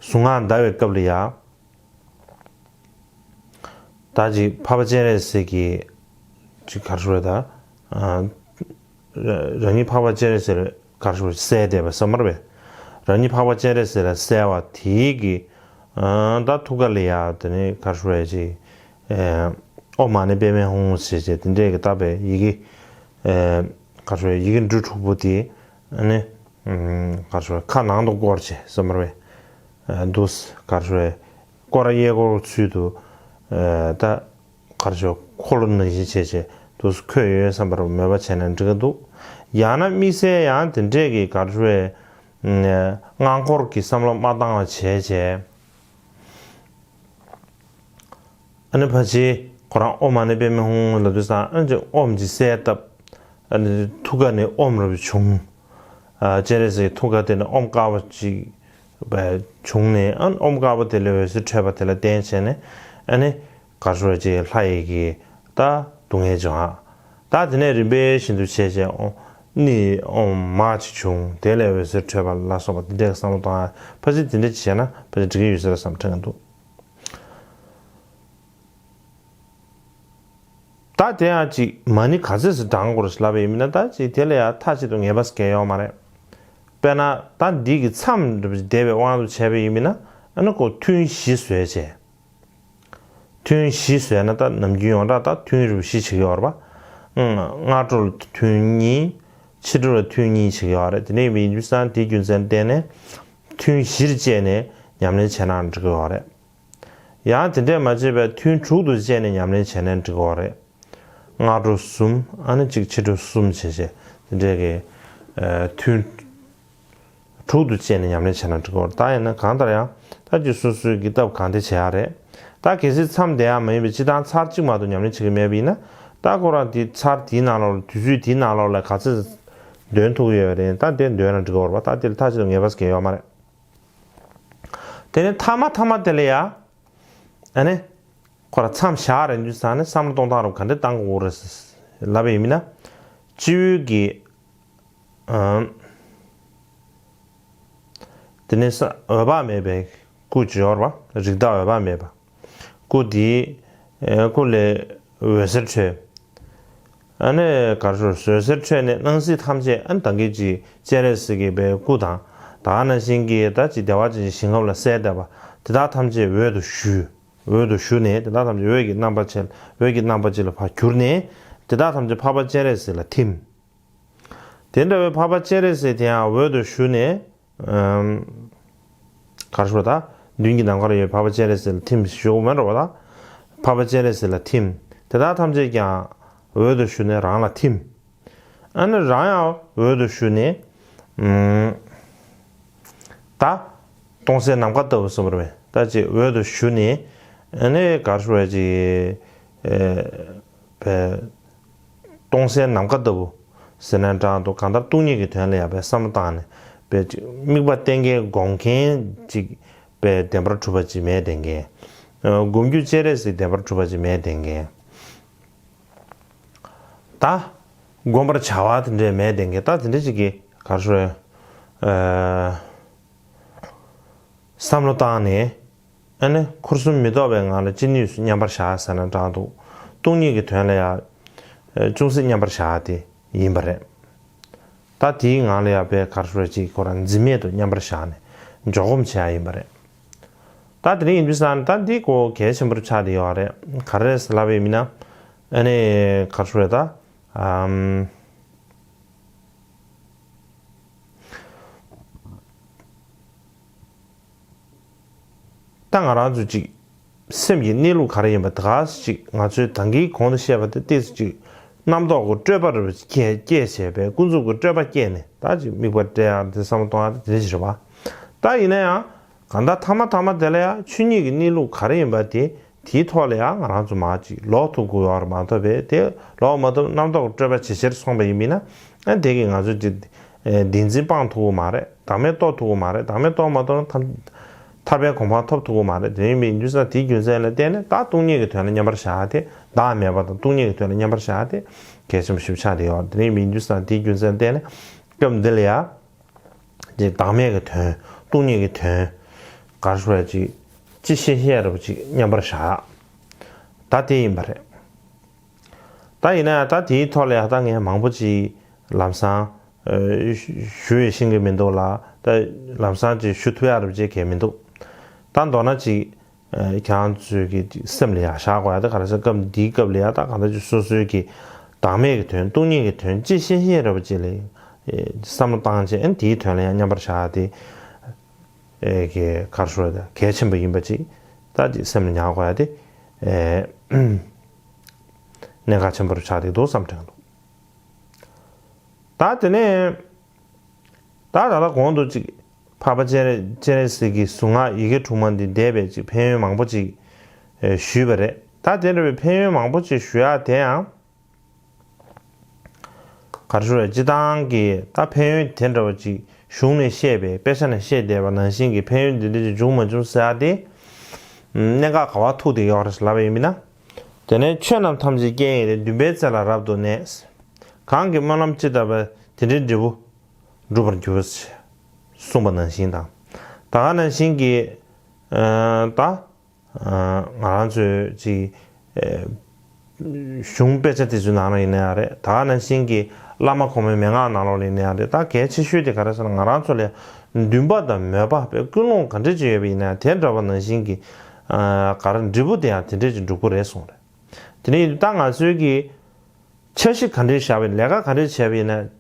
གཟུངས་སྔགས་བཟླ་བའི་སྐབས་ལ་ཡ། ད་ཅིག་འཕགས་པ་སྤྱན་རས་གཟིགས་ཀྱི་ཅིག་ག་རེ་ཞུ་དགོས་རེད་ད། རང་ཉིད་འཕགས་པ་སྤྱན་རས་གཟིགས་ག་རེ་ཞུ་དགོས་རེད། གསལ་འདེབས་པ་བསམ་པར་བས། རང་ཉིད་འཕགས་པ་སྤྱན་རས་གཟིགས་ལ་གསལ་བ་དེའི་གི་ད་ཐུགས་ཀ་ལ་ཡ་དེ་ནི་ག་རེ་ཞུ་དགོས་རེད་ཅིག་ཨོཾ་མ་ཎི་པདྨེ་ཧཱུྃ་ཞེས་བྱས་དེ་འདྲས་ཀྱི་བཏབ་པའི་ཡི་གེ་ག་རེ་ཞུ་དགོས་རེད། ཡི་གེ་འབྲུ་དྲུག་པོ་དེ་ནི་ག་རེ་ཞུ་དགོས་རེད། ཁ་ནང་དུ་བསྐོར་བྱས་བསམ་པར་བས། འདུག་ག་རེ་ཞུ་དགོས་རེད། སྐོར་ར་གཡས་སྐོར་ཚུལ་དུ་ད་གར་ཞོག་འཁོར་ལོ་ནང་བཞིན་བྱས་བྱས་དུས་སུ་འཁོད་ཡོད་བསམ་པར་མོས་པ་བྱས་ན་འགྲིག་གི་འདུག་ཡང་ན་དམིགས་བསལ་ཡང་དེ་འདྲས་ཀྱི་གར་ཞོའི་སྔགས་འཁོར་གྱི་བསམ་བློ་མ་བཏང་བ་བྱས་བྱས། ཨ་ནི་ཕལ་ཆེར་ཁོ་རང་ཨོཾ་མ་ཎི་པདྨེ་ཧཱུྃ་ལབ་དུས་ཙང་ཨ་ནི་ཅིག་ཨོཾ་ཅིག་གསལ་བཏབ། ཨ་ནི་ཐུགས་ཀ་ནས་ཨོཾ་རབ་བྱུང་། ཨ་སྤྱན་རས་གཟིགས་ཐུགས་ཀ་དེ་ནས་ཨོཾ་དཀར་པོ་ཅིག་བྱུང་ནས་ཨ་ནི་ཨོཾ་དཀར་པོ་དེ་ལས་འོད་ཟེར་འཕྲོས་པ་དེ་ལ་བརྟེན་བྱས་ནས་ཨ་ནི་གར་ཞོ་ཅིག་ལྷ་ཡི་གི་ད་སྡུག་བསྔལ་བྱུང་ཨ། ད་དེ་ནས་རིམ་པས་བཞིན་དུ་བྱས་བྱས་ཨོཾ་ནི་ཨོཾ་མ་ཅིག་བྱུང་། དེ་ལས་འོད་ཟེར་འཕྲོས་པ་ལ་སོགས་པ་དེ་འདྲའི་བསམ་བློ་བཏང་ཨ། ཕལ་ཆེར་དེ་འདྲ་ཅིག་བྱས་ན་ཕལ་ཆེར་འགྲིག་གི་ཡོད་ཟེར་བསམ་དྲན་གྱི་འདུག་ད་དེ་ཡང་ཅིག་མ་ཎི་ག་ཚོད་ཙམ་བགྲང་དགོས་རེད་ལབ་པ་ཡིན་ན་ད་ཅིག་དེ་ལ་ཡང་མཐའ་གཅིག་ཏུ་ངེས་པ་ཟེར་མཁན་ཡོད་མ་རེད། དཔེར་ན་ད་འདི་གི་མཚམས་འདས་པའི་དབང་དུ་བྱས་པ་ཡིན་ན་ཨ་ནི་ཁོ་ཐུན་བཞི་བཟོས་བྱས། ཐུན་བཞི་བཟོས་ན་ད་ནམ་རྒྱུན་ཡོངས་གྲགས་ད་ཐུན་རིམ་བཞི་བྱེད་ཀྱི་ཡོད་རེད་པ། སྔ་དྲོ་ལ་ཐུན་གཉིས། ཕྱི་དྲོ་ལ་ཐུན་གཉིས་བྱེད་ཀྱི་ཡོད་རེད། དེ་ནས་ཡིན་དུས་ཙང་དེའི་རྒྱུ་མཚན་བརྟེན་ནས་ཐུན་བཞིར་བཅད་ནས་ཉམས་ལེན་བྱས་ན་འགྲིག་གི་ཡོད་རེད། ཡང་དེ་འདྲས་མ་བྱས་པའི་ཐུན་དྲུག་ཏུ་བཅད་ནས་ཉམས་ལེན་བྱས་ན་འགྲིག་གི་ཡོད་རེད། སྔ་དྲོ་གསུམ་ཨ་ནི་གཅིག་ཕྱི་དྲོ་གསུམ་བྱས་བྱས་དེ་འདྲས་ཀྱི་ཐུན་དྲུག་ཏུ་བཅད་ནས་ཉམས་ལེན་བྱས་ན་འགྲིག་གི་ཡོད་རེད། ད་ཡིན་ན་གང་ལྟར་ཡང་ད་ཅིག་སོ་སོའི་གི་སྟབས་གང་བདེ་བྱེད་ཡག་རེད། ད་གལ་སྲིད་མཚམས་བསྡད་ཡག་མ་ཡིན་པའི་སྤྱིར་བཏང་ཚར་གཅིག་མ་གཏོགས་ཉམས་ལེན་བྱེད་ཀྱི་མེད་པ་ཡིན་ན་ད་ཁོ་རང་དེ་ཚར་དེའི་ནང་ལོགས་ལ་དུས་ཚོད་དེའི་ནང་ལོགས་ལ་ག་ཚོད་འདོན་ཐུབ་ཀྱི་ཡོད་རེད། ད་དེ་འདོན་ན་འགྲིག་གི་ཡོད་རེད་པ། ད་དེ་ལ་མཐའ་གཅིག་ཏུ་ངེས་པ་ཟེར་མཁན་ཡོད་མ་རེད། དེ་ནས་ཐ་མ་ཐ་མ་དེ་ལ་ཡ། ཨ་ནི། ཁོ་ར་མཚམས་བཞག་རན་དུས་ཙང་ནས་བསམ་བློ་གཏོང་སྟངས་རུ་ག་འདྲ་བཏང་དགོས་རེད་ལབ་པ་ཡིན་ན། སྤྱི་བོའི་གི། ཨམ། དེ་ནས་ས་འོད་དཔག་མེད་པའི་སྐུ་ཅིག་ཡོད་རེད་པ། རིགས་བདག་འོད་དཔག་མེད་པ། སྐུ་དེའི། ཨེ། སྐུ་ལས་འོད་ཟེར་འཕྲོས། ཨ་ནི་གར་ཞོར་འོད་ཟེར་འཕྲོས་ནས་སྣང་སྲིད་ཐམས་ཅད་ཨ་ནི་ད་གིན་གྱི་སྤྱན་རས་གཟིགས་ཀྱི་པའི་སྐུ་དང་། ད་ག་ནང་བཞིན་གྱི་ད་ཅི་བདེ་བ་ཅན་གྱི་ཞིང་ཁམས་ལ་གསལ་བསྡད་པ་དེ་དག་ཐམས་ཅད་འོད་དུ་ཞུ། འོད་དུ་ཞུ་ནས་དེ་དག་ཐམས་ཅད་འོད་ཀྱི་རྣམ་པ་ཅན། འོད་ཀྱི་རྣམ་པ་ཅན་ལ་ཕར་གྱུར་ནས་དེ་དག་ཐམས་ཅད་འཕགས་པ་སྤྱན་རས་གཟིགས་ལ་ཐིམ། དེ་འདྲ་བའི་འཕགས་པ་སྤྱན་རས་གཟིགས་དེ་ཡང་འོད་དུ་ཞུ་ནས། ཨམ། གར་ཞོར་ད། མདུན་གྱི་ནམ་མཁར་ཡོད་འཕགས་པ་སྤྱན་རས་གཟིགས་ལ་ཐིམ་ཞུ་དགོས་མེད་འགྲོ་བ་ད། འཕགས་པ་སྤྱན་རས་གཟིགས་ལ་ཐིམ། དེ་དག་ཐམས་ཅད་ཀྱང་འོད་དུ་ཞུ་ནས་རང་ལ་ཐིམ། ཨ་ནི་རང་ཡང་འོད་དུ་ཞུ་ནས། ཨམ། ད། སྟོང་གསལ་ནམ་མཁའ་ལྟ་བུ་གསུངས་པ་རེད། ད་ཅིག་འོད་དུ་ཞུ་ནས། ཨ་ནི་གར་ཞོར་ཅིག་ཨེ། པའི། སྟོང་གསལ་ནམ་མཁའ་ལྟ་བུ་ཟེར་ན་འདྲ་འདུག་གང་ལྟར་སྟོང་ཉིད་ཀྱི་དོན་ལ་ཡང་པའི་བསམ་བློ་བཏང་ནས་པའི་དམིགས་པ་གཏད་མཁན་སྒོམ་མཁན་ཅིག་པའི་བདེན་པར་གྲུབ་པ་ཅིག་མེད་བསྡད་མཁན། སྒོམ་རྒྱུ་སྤྱན་རས་གཟིགས་བདེན་པར་གྲུབ་པ་ཅིག་མེད་བསྡད་མཁན། ད་བསྒོམ་པར་བྱ་བ་དེ་འདྲས་མེད་བསྡད་མཁན། ད་དེ་འདྲས་ཅིག་གིས་གར་ཞོར་ཨ། བསམ་བློ་བཏང་ནས། ཨ་ནི་འཁོར་གསུམ་མི་རྟོག་པའི་ངང་ལ་ཅི་ནུས་སུ་མཉམ་པར་བཞག་ཟེར་ན་འདྲ་འདུག་སྟོང་ཉིད་ཀྱི་དོན་ལ་ཡང་ཅུང་ཟད་མཉམ་པར་བཞག་དེ་ཡིན་པ་རེད། ད་དེའི་ངང་ལ་ཡང་པའི་གར་ཞོར་ཅིག་ཁོ་རང་འཛིན་མེད་དུ་མཉམ་པར་བཞག་ནས་འཇོག་སྒོམ་བྱེད་ཡ་ཡིན་པ་རེད། ད་དེ་རིང་ཡིན་དུས་ཙང་ད་འདི་གོ་གལ་ཆེན་པོར་ཆགས་བསྡད་ཡོད་རེད། ག་རེ་ཟེར་ལབ་པ་ཡིན་ན། ཨ་ནི་གར་ཞོར་ད། ཨམ། ད་ང་རང་ཚོ་ཅིག་སེམས་ཀྱི་གནས་ལུགས་ག་རེ་ཡིན་པ་ད་ག་ཅིག་ང་ཚོའི་ད་གིན་གོང་དུ་བཤད་པ་དེ་ཏོག་ཙམ་ཅིག་རྣམ་རྟོག་གི་སྤྲོས་པ་རེ་སྐྱེས་སྐྱེས་བྱས་པས་ཀུན་རྫོབ་ཀྱི་སྤྲོས་པ་སྐྱེས་ནས་ད་ཅིག་དམིགས་པ་བཀྲལ་ཡག་དེ་བསམ་བློ་གཏོང་ཡག་དེ་དེ་ཅིག་རེད་པ། ད་ཡིན་ན་ཡང་ གང་ལྟར་ཐ་མ་ཐ་མ་དེ་ལ་ཡང་ཆོས་ཉིད་ཀྱི་གནས་ལུགས་ག་རེ་ཡིན་པ་དེ་དེའི་ཐོག་ལ་ཡང་ང་རང་ཚོ་མར་ཅིག་ལོག་ཐུབ་དགོས་ཡོད་རེད་མ་གཏོགས་པས། དེ་ལོག་མ་ཐུབ་རྣམ་རྟོག་གི་སྤྲོས་པ་ཇེ་ཆེར་སོང་པ་ཡིན་པས་ན། ཨ་དེ་གིས་ང་ཚོས་ཅིག་བདེན་འཛིན་སྤང་ཐུབ་ཀྱི་མ་རེད། བདག་མེད་རྟོགས་ཐུབ་ཀྱི་མ་རེད། བདག་མེད་རྟོགས་མ་ཐུབ་ན་ཐར་ཐར་པའི་གོ་འཕང་ཐོབ་ཐུབ་ཀྱི་མ་རེད། དེ་ཡིན་པའི་ཡིན་དུས་ཙང་དེའི་རྒྱུ་མཚན་ལ་བརྟེན་ནས་ད་སྟོང་ཉིད་ཀྱི་དོན་ལ་མཉམ་པར་བཞག་སྟེ། བདག་མེད་པ་དང་སྟོང་ཉིད་ཀྱི་དོན་ལ་མཉམ་པར་བཞག་སྟེ་གལ་ཆེན་པོ་ཞིག་ཆགས་བསྡད་ཡོད། དེ་ཡིན་པའི་ཡིན་དུས་ཙང་དེའི་རྒྱུ་མཚན་ལ་བརྟེན་ནས་སྐབས་འདི་ལ་ཡང་། ཅིག་བདག་མེད་ཀྱི་དོན། སྟོང་ཉིད་ཀྱི་དོན། ག་རེ་ཞུ་དགོས་རེད། ཅིག་ཅི་ཤེས་ཤེས་རབ་ཅིག་མཉམ་པར་བཞག་ད་དེ་ཡིན་པ་རེད། ད་ཡིན་ན་ཡང་ད་དེའི་ཐོག་ལ་ཡང་ད་ངས་མང་པོ་ཅིག་ལམ་སང་ཨ་ཞུ་ཡི་ཤེས་ཀྱི་མི་འདུག་ལ། ད་ལམ་སང་ཅིག་ཞུ་ཐུབ་ཡག་རེད་ཅེས་གལ་མི་འདུག་ད་མདོར་ན་ཅིག་ཨ་ཁྱེད་རང་ཚོའི་གི་སེམས་ལ་ཡང་བཞག་དགོས་ཡག་དེ་ག་རེ་ཟེར། སྐབས་འདིའི་སྐབས་ལ་ཡང་ད་གང་ལྟར་ཅིག་སོ་སོའི་གི་བདག་མེད་ཀྱི་དོན། སྟོང་ཉིད་ཀྱི་དོན། ཅི་ཤེས་ཤེས་རབ་ཅིག་ལ་ཨེ་བསམ་བློ་བཏང་བྱས། ཨ་དེའི་དོན་ལ་ཡང་མཉམ་པར་བཞག་དེ་ཨེ་གི་ག་རེ་ཞུ་དགོས་རེད། གལ་ཆེན་པོ་ཡིན་པ་ཅིག་ད་ཅིག་སེམས་ལ་ཉར་དགོས་ཡག་དེ་ཨེ་གནད་འགག་ཆེན་པོ་རུ་ཆགས་བསྡད་འདུག་བསམ་དྲན་འདུག་ད་དེ་ནས་ད་ད་ལྟ་གོང་དུ་ཅིག་འཕགས་པ་སྤྱན་རས་སྤྱན་རས་གཟིགས་ཀྱི་གཟུངས་སྔགས་ཡི་གེ་དྲུག་མ་འདི་བཟླས་པའི་ཅིག་ཕན་ཡོན་མང་པོ་ཅིག་ཨེ་ཞུས་པ་རེད། ད་དེ་འདྲ་བའི་ཕན་ཡོན་མང་པོ་ཅིག་ཞུ་ཡག་དེ་ཡང་ག་རེ་ཞུ་དགོས་རེད། སྤྱིར་བཏང་གི་ད་ཕན་ཡོན་དེ་འདྲ་བ་ཅིག་གཞུང་ནས་བཤད་པའི་དཔེ་ཆ་ནས་བཤད་བསྡད་པ་ནང་བཞིན་གྱི་ཕན་ཡོན་འདི་འདྲ་ཅིག་འབྱུང་མ་བྱུང་ཟེར་ཡག་དེ་གནད་འགག་ག་པར་ཐུག་བསྡད་ཡོད་རེད་ལབ་པ་ཡིན་ན། དེ་ནས་ཆོས་རྣམས་ཐམས་ཅད་རྐྱེན་ཡིན་ཏེ། འདུན་པའི་རྩེ་ལ་རབ་ཏུ་གནས། གང་གིས་སྨོན་ལམ་ཅི་བཏབ་པ་དེ་འདྲའི་འབྲས་བུ་འགྲུབ་པར་འགྱུར། གསུངས་པ་ནང་བཞིན་དང་། ད་ག་ནང་བཞིན་གྱི་ཨ་ད་ཨ་ང་རང་ཚོའི་ཅིག་ཨ་གཞུང་དཔེ་ཆ་དེ་ཚོའི་ནང་ལ་ཡིན་ན་ཡང་རེད། ད་ག་ནང་བཞིན་གྱི་བླ་མ་གོང་མའི་མན་ངག་ནང་ལོགས་ལ་ཡིན་ན་ཡང་རེད། ད་གལ་ཆེ་ཤོས་དེ་ག་རེ་ཟེར་ན། ང་རང་ཚོ་ལ་འདུན་པ་དང་མོས་པ་དཔེ་ཀུན་སློང་ག་འདྲ་ཅིག་ཡོད་པ་ཡིན་ན་དེ་འདྲ་བ་ནང་བཞིན་གྱི་ཨ་ག་རེ་འབྲས་བུ་དེ་ཡང་དེ་འདྲ་ཅིག་འགྲུབ་ཀྱི་རེད་གསུངས་རེད། དེ་ནས་ད་ང་ཚོའི་གི་འཆར་གཞི་ག་འདྲས་བཞག་པ་ཡིན། ལས་ཀ་ག་འདྲས་བྱས་པ་ཡིན་ན།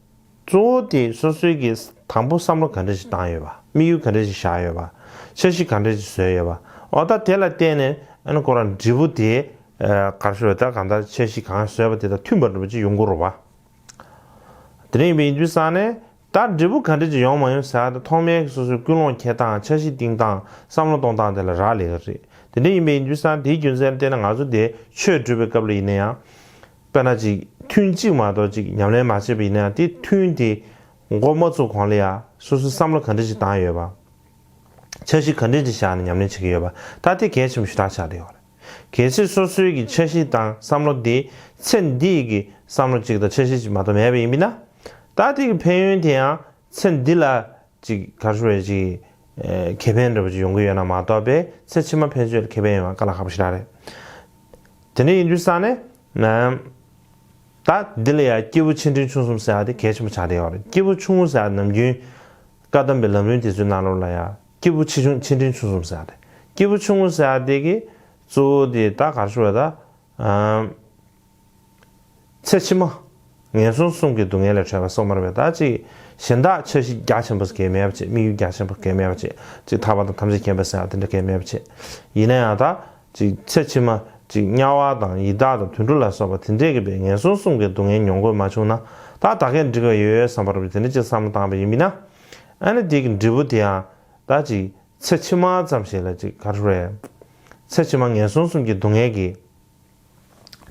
གཙོ་བོ་དེ་སོ་སོའི་གི་དང་པོ་བསམ་བློ་ག་འདྲས་ཤིག་བཏང་ཡོད་པ། དམིགས་ཡུལ་ག་འདྲས་ཤིག་བཞག་ཡོད་པ། འཆར་གཞི་ག་འདྲས་ཤིག་བཟོས་ཡོད་པ། འོ་ད་དེ་ལ་བརྟེན་ནས་ཨ་ནི་ཁོ་རང་འབྲས་བུ་དེ་ཨ་ག་རེ་ཞུ་དགོས་རེད། ད་གང་ལྟར་འཆར་གཞི་གང་བཟོས་པ་དེ་དང་མཐུན་པ་འདྲ་པོ་ཅིག་ཡོང་གི་རེད་པ། དེ་འདྲ་ཡིན་པ་ཡིན་དུས་ཙང་ནས་ད་འབྲས་བུ་ག་འདྲས་ཅིག་ཡོང་མ་ཡོང་ཟེར་ཡག་དེ་ཐོག་མའི་སོ་སོའི་ཀུན་སློང་འཁྱེར་སྟངས། འཆར་གཞི་བཏིང་སྟངས། བསམ་བློ་གཏོང་སྟངས་དེ་ལ་རག་ལས་ཀྱི་རེད། དེ་འདྲ་ཡིན་པ་ཡིན་དུས་ཙང་དེའི་རྒྱུ་མཚན་ལ་བརྟེན་ནས་ང་ཚོ་དེ་ཆོས་སྒྲུབ་པའི་སྐབས་ལ་ཡིན་ན་ཡང་། དཔེར་ན་ཅིག་ཐུན་གཅིག་མ་གཏོགས་ཅིག་ཉམས་ལེན་མ་བྱས་པ་ཡིན་ན་ཡང་། དེ་ཐུན་དེ་འགོ་མ་བཙུགས་གོང་ལ་ཡང་སོ་སོའི་བསམ་བློ་ག་འདྲ་ཅིག་བཏང་ཡོད་པ། འཆར་གཞི་ག་འདྲ་ཅིག་བཞག་ནས་ཉམས་ལེན་བྱེད་ཀྱི་ཡོད་པ། ད་དེ་གལ་ཆེན་པོ་ཞེ་དྲག་ཆགས་བསྡད་ཡོད་རེད། གལ་སྲིད་སོ་སོའི་གི་འཆར་གཞི་དང་བསམ་བློ་དེ་ཚེ་འདིའི་གི་བསམ་བློ་གཅིག་དང་འཆར་གཞི་གཅིག་མ་གཏོགས་མེད་པ་ཡིན་པ་ཡིན་ན། ད་དེ་གི་ཕན་ཡོན་དེ་ཡང་ཚེ་འདི་ལ་ཅིག་ག་རེ་ཞུ་དགོས་རེད། ཅིག་ཨེ་ཁེ་ཕན་འདྲ་པོ་ཅིག་ཡོང་གི་ཡོད་ན་མ་གཏོགས་པའི་ཚེ་ཕྱི་མ་ཕན་ཆད་ལ་ཁེ་ཕན་ཡོང་བ་དཀའ་ལས་ཁག་པོ་ཞེ་དྲག་རེད། དེ་འདྲ་ཡིན་དུས་ཙང་ནས་ནམ་ད་འདི་ལ་ཡང་སྐྱེས་བུ་ཆེ་འབྲིང་ཆུང་གསུམ་ཟེར་ཡག་དེ་གལ་ཆེན་པོ་ཆགས་བསྡད་ཡོད་རེད། སྐྱེས་བུ་ཆུང་ངུ་ཟེར་ཡག་ནམ་རྒྱུན་བཀའ་གདམས་པའི་ལམ་རིམ་དེ་ཚོའི་ནང་ལོགས་ལ་ཡང་སྐྱེས་བུ་ཆེ་ཆུང་ཆེ་འབྲིང་ཆུང་གསུམ་ཟེར་ཡག་རེད། སྐྱེས་བུ་ཆུང་ངུ་ཟེར་ཡག་དེ་གི་གཙོ་བོ་དེ་ད་ག་རེ་ཞུ་དགོས་རེད། ད་ཨམ། ཚེ་ཕྱི་མ་ངན་སོང་གསུམ་གྱི་སྡུག་བསྔལ་ལས་གྲོལ་བ་སོགས་མ་རེད་པས། ད་ཅིག་གཞན་དག་འཆར་གཞི་རྒྱ་ཆེན་པོ་གལ་མེད་པ་བྱས། དམིགས་ཡུལ་རྒྱ་ཆེན་པོ་གལ་མེད་པ་བྱས། ཅིག་ཐར་པ་དང་ཐམས་ཅད་མཁྱེན་པ་ཟེར་ཡག་དེ་འདྲ་གལ་མེད་པ་བྱས། ཡིན་ན་ཡང་ད་ཅིག་ཚེ་ཕྱི་མ་ཅིག་དམྱལ་བ་དང་ཡི་དྭགས་དང་དུད་འགྲོ་ལ་སོགས་པ་དེ་འདྲས་ཀྱི་པའི་ངན་སོང་གསུམ་གྱི་སྡུག་བསྔལ་མྱོང་དགོས་མ་བྱུང་ན། ད་ད་གས་འགྲིག་པ་ཡོད་བསམ་པ་རེད་པས། དེ་འདྲ་ཅིག་བསམ་བློ་བཏང་པ་ཡིན་པ་ཡིན་ན། ཨ་ནི་དེ་གི་འབྲས་བུ་དེ་ཡང་ད་ཅིག་ཚེ་ཕྱི་མ་ཙམ་ཞིག་ལ་ཅིག་ག་རེ་ཞུ་དགོས་རེད། ཚེ་ཕྱི་མ་ངན་སོང་གསུམ་གྱི་སྡུག་བསྔལ་གྱི་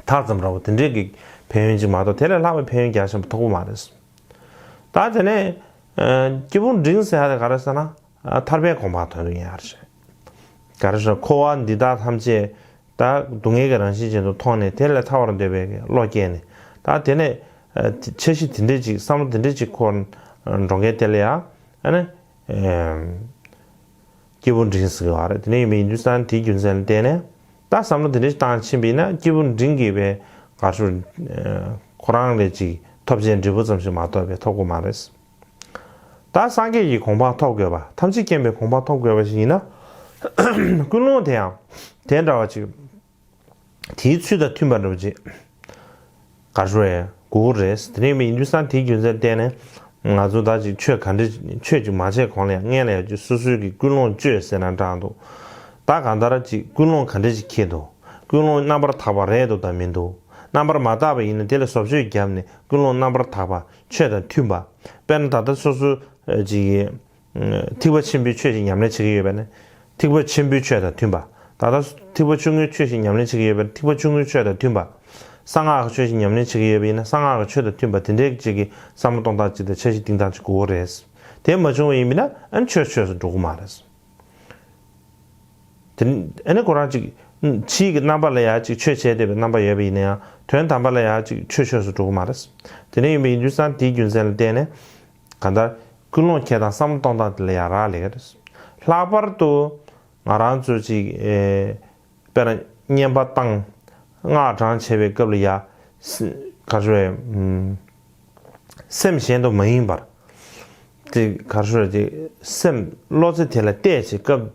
མཐར་ཙམ་འདྲ་པོ་དེ་འདྲས་ཀྱི་ཕན་ཡོན་ཅིག་མ་གཏོགས་དེ་ལས་ལྷག་པའི་ཕན་ཡོན་རྒྱ་ཆེན་པོ་ཐོབ་ཀྱི་མ་རེད། ད་དེ་ནས་ཨ་སྐྱེས་བུ་འབྲིང་ཟེར་ཡག་དེ་ག་རེ་ཟེར་ན། ཨ་ཐར་པའི་གོ་འཕང་ཐོབ་ཐུབ་ཡག་རེད། ག་རེ་ཟེར་ན། འཁོར་བ་འདི་དག་ཐམས་ཅད་ད་སྡུག་བསྔལ་གྱི་རང་བཞིན་ཅན་དུ་མཐོང་ནས་དེ་ལས་ཐར་བར་འདོད་པའི་བློ་སྐྱེས་ནས། ད་དེ་ནས་ཨ་འཆར་གཞི་དེ་འདྲས་ཅིག་བསམ་བློ་དེ་འདྲས་ཅིག་འཁོར་འགྲོ་མཁན་དེ་ལ་ཡང་ཨ་ནི་ཨེམ། སྐྱེས་བུ་འབྲིང་ཟེར་གྱི་ཡོད་རེད། དེ་ནས་ཡིན་པ་ཡིན་དུས་ཙང་དེའི་རྒྱུ་མཚན་ལ་བརྟེན་ནས་ད་བསམ་བློ་དེ་འདྲ་ཞིག་བཏང་ཕྱིན་པ་ཡིན་ན། སྐྱེས་བུ་འབྲིང་གི་པའི་ག་རེ་ཞུ་དགོས་རེད། ཁོ་རང་ལས་ཅིག་ཐོབ་བྱའི་འབྲས་བུ་ཙམ་ཞིག་མ་གཏོགས་པའི་ཐོབ་ཀྱི་མ་རེད། ད་སངས་རྒྱས་ཀྱི་གོ་འཕང་ཐོབ་དགོས་པ། ཐམས་ཅད་མཁྱེན་པའི་གོ་འཕང་ཐོབ་དགོས་པ་ཞིག་ཡིན་ན། ཀུན་སློང་དེ་ཡང་དེ་འདྲ་བ་ཅིག་དེའི་ཚུལ་དང་མཐུན་པ་འདྲ་པོ་ཅིག་ག་རེ་ཞུ་དགོས་རེད། དེ་འདྲ་ཡིན་པ་ཡིན་དུས་ཙང་དེའི་རྒྱུ་མཚན་ལ་བརྟེན་ནས་ང་ཚོ་ད་ཅིག་ཆོས་ག་འདྲ་ཆོས་ཅིག་མ་བྱས་གོང་ལ་ཡང་སྔོན་ལ་ཡང་ཅིག་སོ་སོའི་གི་ཀུན་སློང་བཅོས་ཟེར་ན་འདྲ་འདུག་ད་གང་ལྟར་ཅིག་ཀུན་སློང་ག་འདྲ་ཅིག་འཁྱེར་འདུག་ཀུན་སློང་རྣམ་པར་དག་པ་རེད་འདུག་དང་མི་འདུག་རྣམ་པར་མ་དག་པ་ཡིན་ན་དེ་ལ་བཟོ་བཅོས་བརྒྱབ་ནས་ཀུན་སློང་རྣམ་པར་དག་པ་ཆོས་དང་མཐུན་པ། དཔེར་ན་ད་ལྟ་སོ་སོ་ཅིག་གིས་ཐེག་པ་ཆེན་པོའི་ཆོས་ཅིག་ཉམས་ལེན་བྱེད་ཀྱི་ཡོད་པ་ནི། ཐེག་པ་ཆེན་པོའི་ཆོས་དང་མཐུན་པ། ད་ལྟ་ཐེག་པ་ཆུང་ངུའི་ཆོས་ཤིག་ཉམས་ལེན་བྱེད་ཀྱི་ཡོད་པ་ན་ཐེག་པ་ཆུང་ངུའི་ཆོས་དང་མཐུན་པ། གསང་སྔགས་ཀྱི་ཆོས་ཤིག་ཉམས་ལེན་བྱེད་ཀྱི་ཡོད་པ་ཡིན་ན་གསང་སྔགས་ཀྱི་ཆོས་དང་མཐུན་པ་དེ་འདྲའི་ཅིག་གི་བསམ་བློ་གཏོང་སྟངས་ཅིག་དང་འཆར་གཞི་བཏིང་སྟངས་ཅིག་དགོས་རེད། དེ་མ་བྱུང་བ་ཡིན་པ་ན་ཨ་ནི་ཆོས་ཆོས་སུ་འགྲོ་གི་མ་རེད། དེ་ཨ་ནི་ཁོ་རང་ཅིག་ཕྱིའི་གི་རྣམ་པ་ལ་ཡང་ཅིག་ཆོས་བྱས་བསྡད་པའི་རྣམ་པ་ཡོད་པ་ཡིན་ན་ཡང་དོན་དམ་པ་ལ་ཡང་ཅིག་ཆོས་ཆོས་སུ་འགྲོ་གི་མ་རེད། དེ་འདྲ་ཡིན་པ་ཡིན་དུས་ཙང་དེའི་རྒྱུ་མཚན་ལ་བརྟེན་ནས་གང་ལྟར་ཀུན་སློང་འཁྱེར་སྟངས་བསམ་བློ་གཏོང་སྟངས་དེ་ལ་ཡང་རག་ལས་ཀྱི་རེད། ལྷག་པར་དུ་ང་རང་ཚོ་ཅིག་ཨེ། དཔེར་ན་བསྙེན་པ་བཏང་། སྔགས་བགྲང་བྱེད་པའི་སྐབས་ལ་ཡ། སེ་ག་རེ་ཟེར་དགོས་རེད། ཨུམ། སེམས་གཞན་དུ་མ་ཡེངས་པར། དེ་ག་རེ་ཟེར་དགོས་རེད། སེམས་བློ་རྩེ་དེ་ལ་གཏད་བྱེད་སྐབས།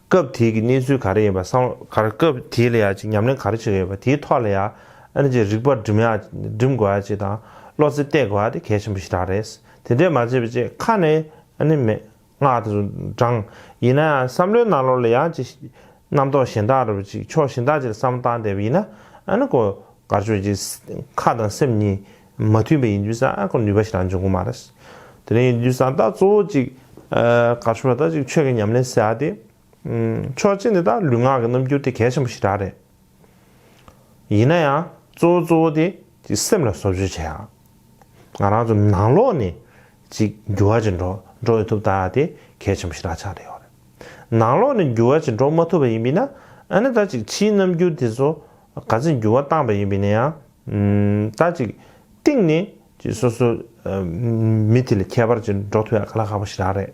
སྐབས་དེའི་གི་གནས་ཚུལ་ག་རེ་ཡིན་པ་བསམ་ག་རེ་སྐབས་དེ་ལ་ཡ་ཅིག་ཉམས་ལེན་ག་རེ་བྱེད་ཀྱི་ཡོད་པ་དེའི་ཐོག་ལ་ཡ། ཨ་ནི་ཅིག་རིག་པ་སྒྲིམ་ཡ་སྒྲིམ་དགོས་ཡ་ཅིག་དང་བློ་རྩེ་གཏད་དགོས་ཡ་དེ་གལ་ཆེན་པོ་ཞེ་དྲག་རེད། དེ་འདྲས་མ་བྱས་པ་བྱས་ཁ་ནས་ཨ་ནི་མེད། སྔགས་དེ་ཚོ་བགྲང་། ཡིན་ན་ཡང་བསམ་བློའི་ནང་ལོགས་ལ་ཡང་ཅིག་རྣམ་རྟོག་གཞན་དག་རེད་པ་ཅིག་ཕྱོགས་གཞན་དག་ཅིག་ལ་བསམ་བློ་བཏང་བསྡད་པ་ཡིན་ན་ཨ་ནི་ཁོ་ག་རེ་ཟེར་ཅིག་ཁ་དང་སེམས་གཉིས་མ་མཐུན་པ་ཡིན་དུས་ཙང་ཨ་ཁོ་ནུས་པ་ཞེ་དྲག་འབྱུང་གི་མ་རེད། དེ་འདྲ་ཡིན་དུས་ཙང་ད་གཙོ་བོ་ཅིག་ག་རེ་ཟེར་ད་ཅིག་ཆོས་ཀྱི་ཉམས་ལེན་ཟེར་ཡ་དེ་ཕྱོགས་གཅིག་ནས་ད་ལུས་ངག་གི་རྣམ་འགྱུར་དེ་གལ་ཆེན་པོ་ཞེ་དྲག་རེད། ཡིན་ན་ཡང་གཙོ་བོ་གཙོ་བོ་དེ་ཅིག་སེམས་ལ་བཟོ་བཅོས་བྱེད་ཡག་ང་རང་ཚོ་ནང་ལོགས་ནས་ཅིག་འགྱུར་བ་ཅིག་འགྲོ་འགྲོ་ཐུབ་ད་དེ་གལ་ཆེན་པོ་ཞེ་དྲག་ཆགས་བསྡད་ཡོད་རེད། ནང་ལོགས་ནས་འགྱུར་བ་ཅིག་འགྲོ་མ་ཐུབ་པ་ཡིན་པས་ན་ཨ་ནི་ད་ཅིག་ཕྱིའི་རྣམ་འགྱུར་དེ་ཚོ་ག་ཚོད་འགྱུར་བ་བཏང་པ་ཡིན་པས་ན་ཡང་ད་ཅིག་གཏིང་ནས་ཅིག་སོ་སོ་མི་དེ་ལ་ཁྱད་པར་ཅིག་འགྲོ་ཐུབ་ཡག་དཀའ་ལས་ཁག་པོ་ཞེ་དྲག་རེད།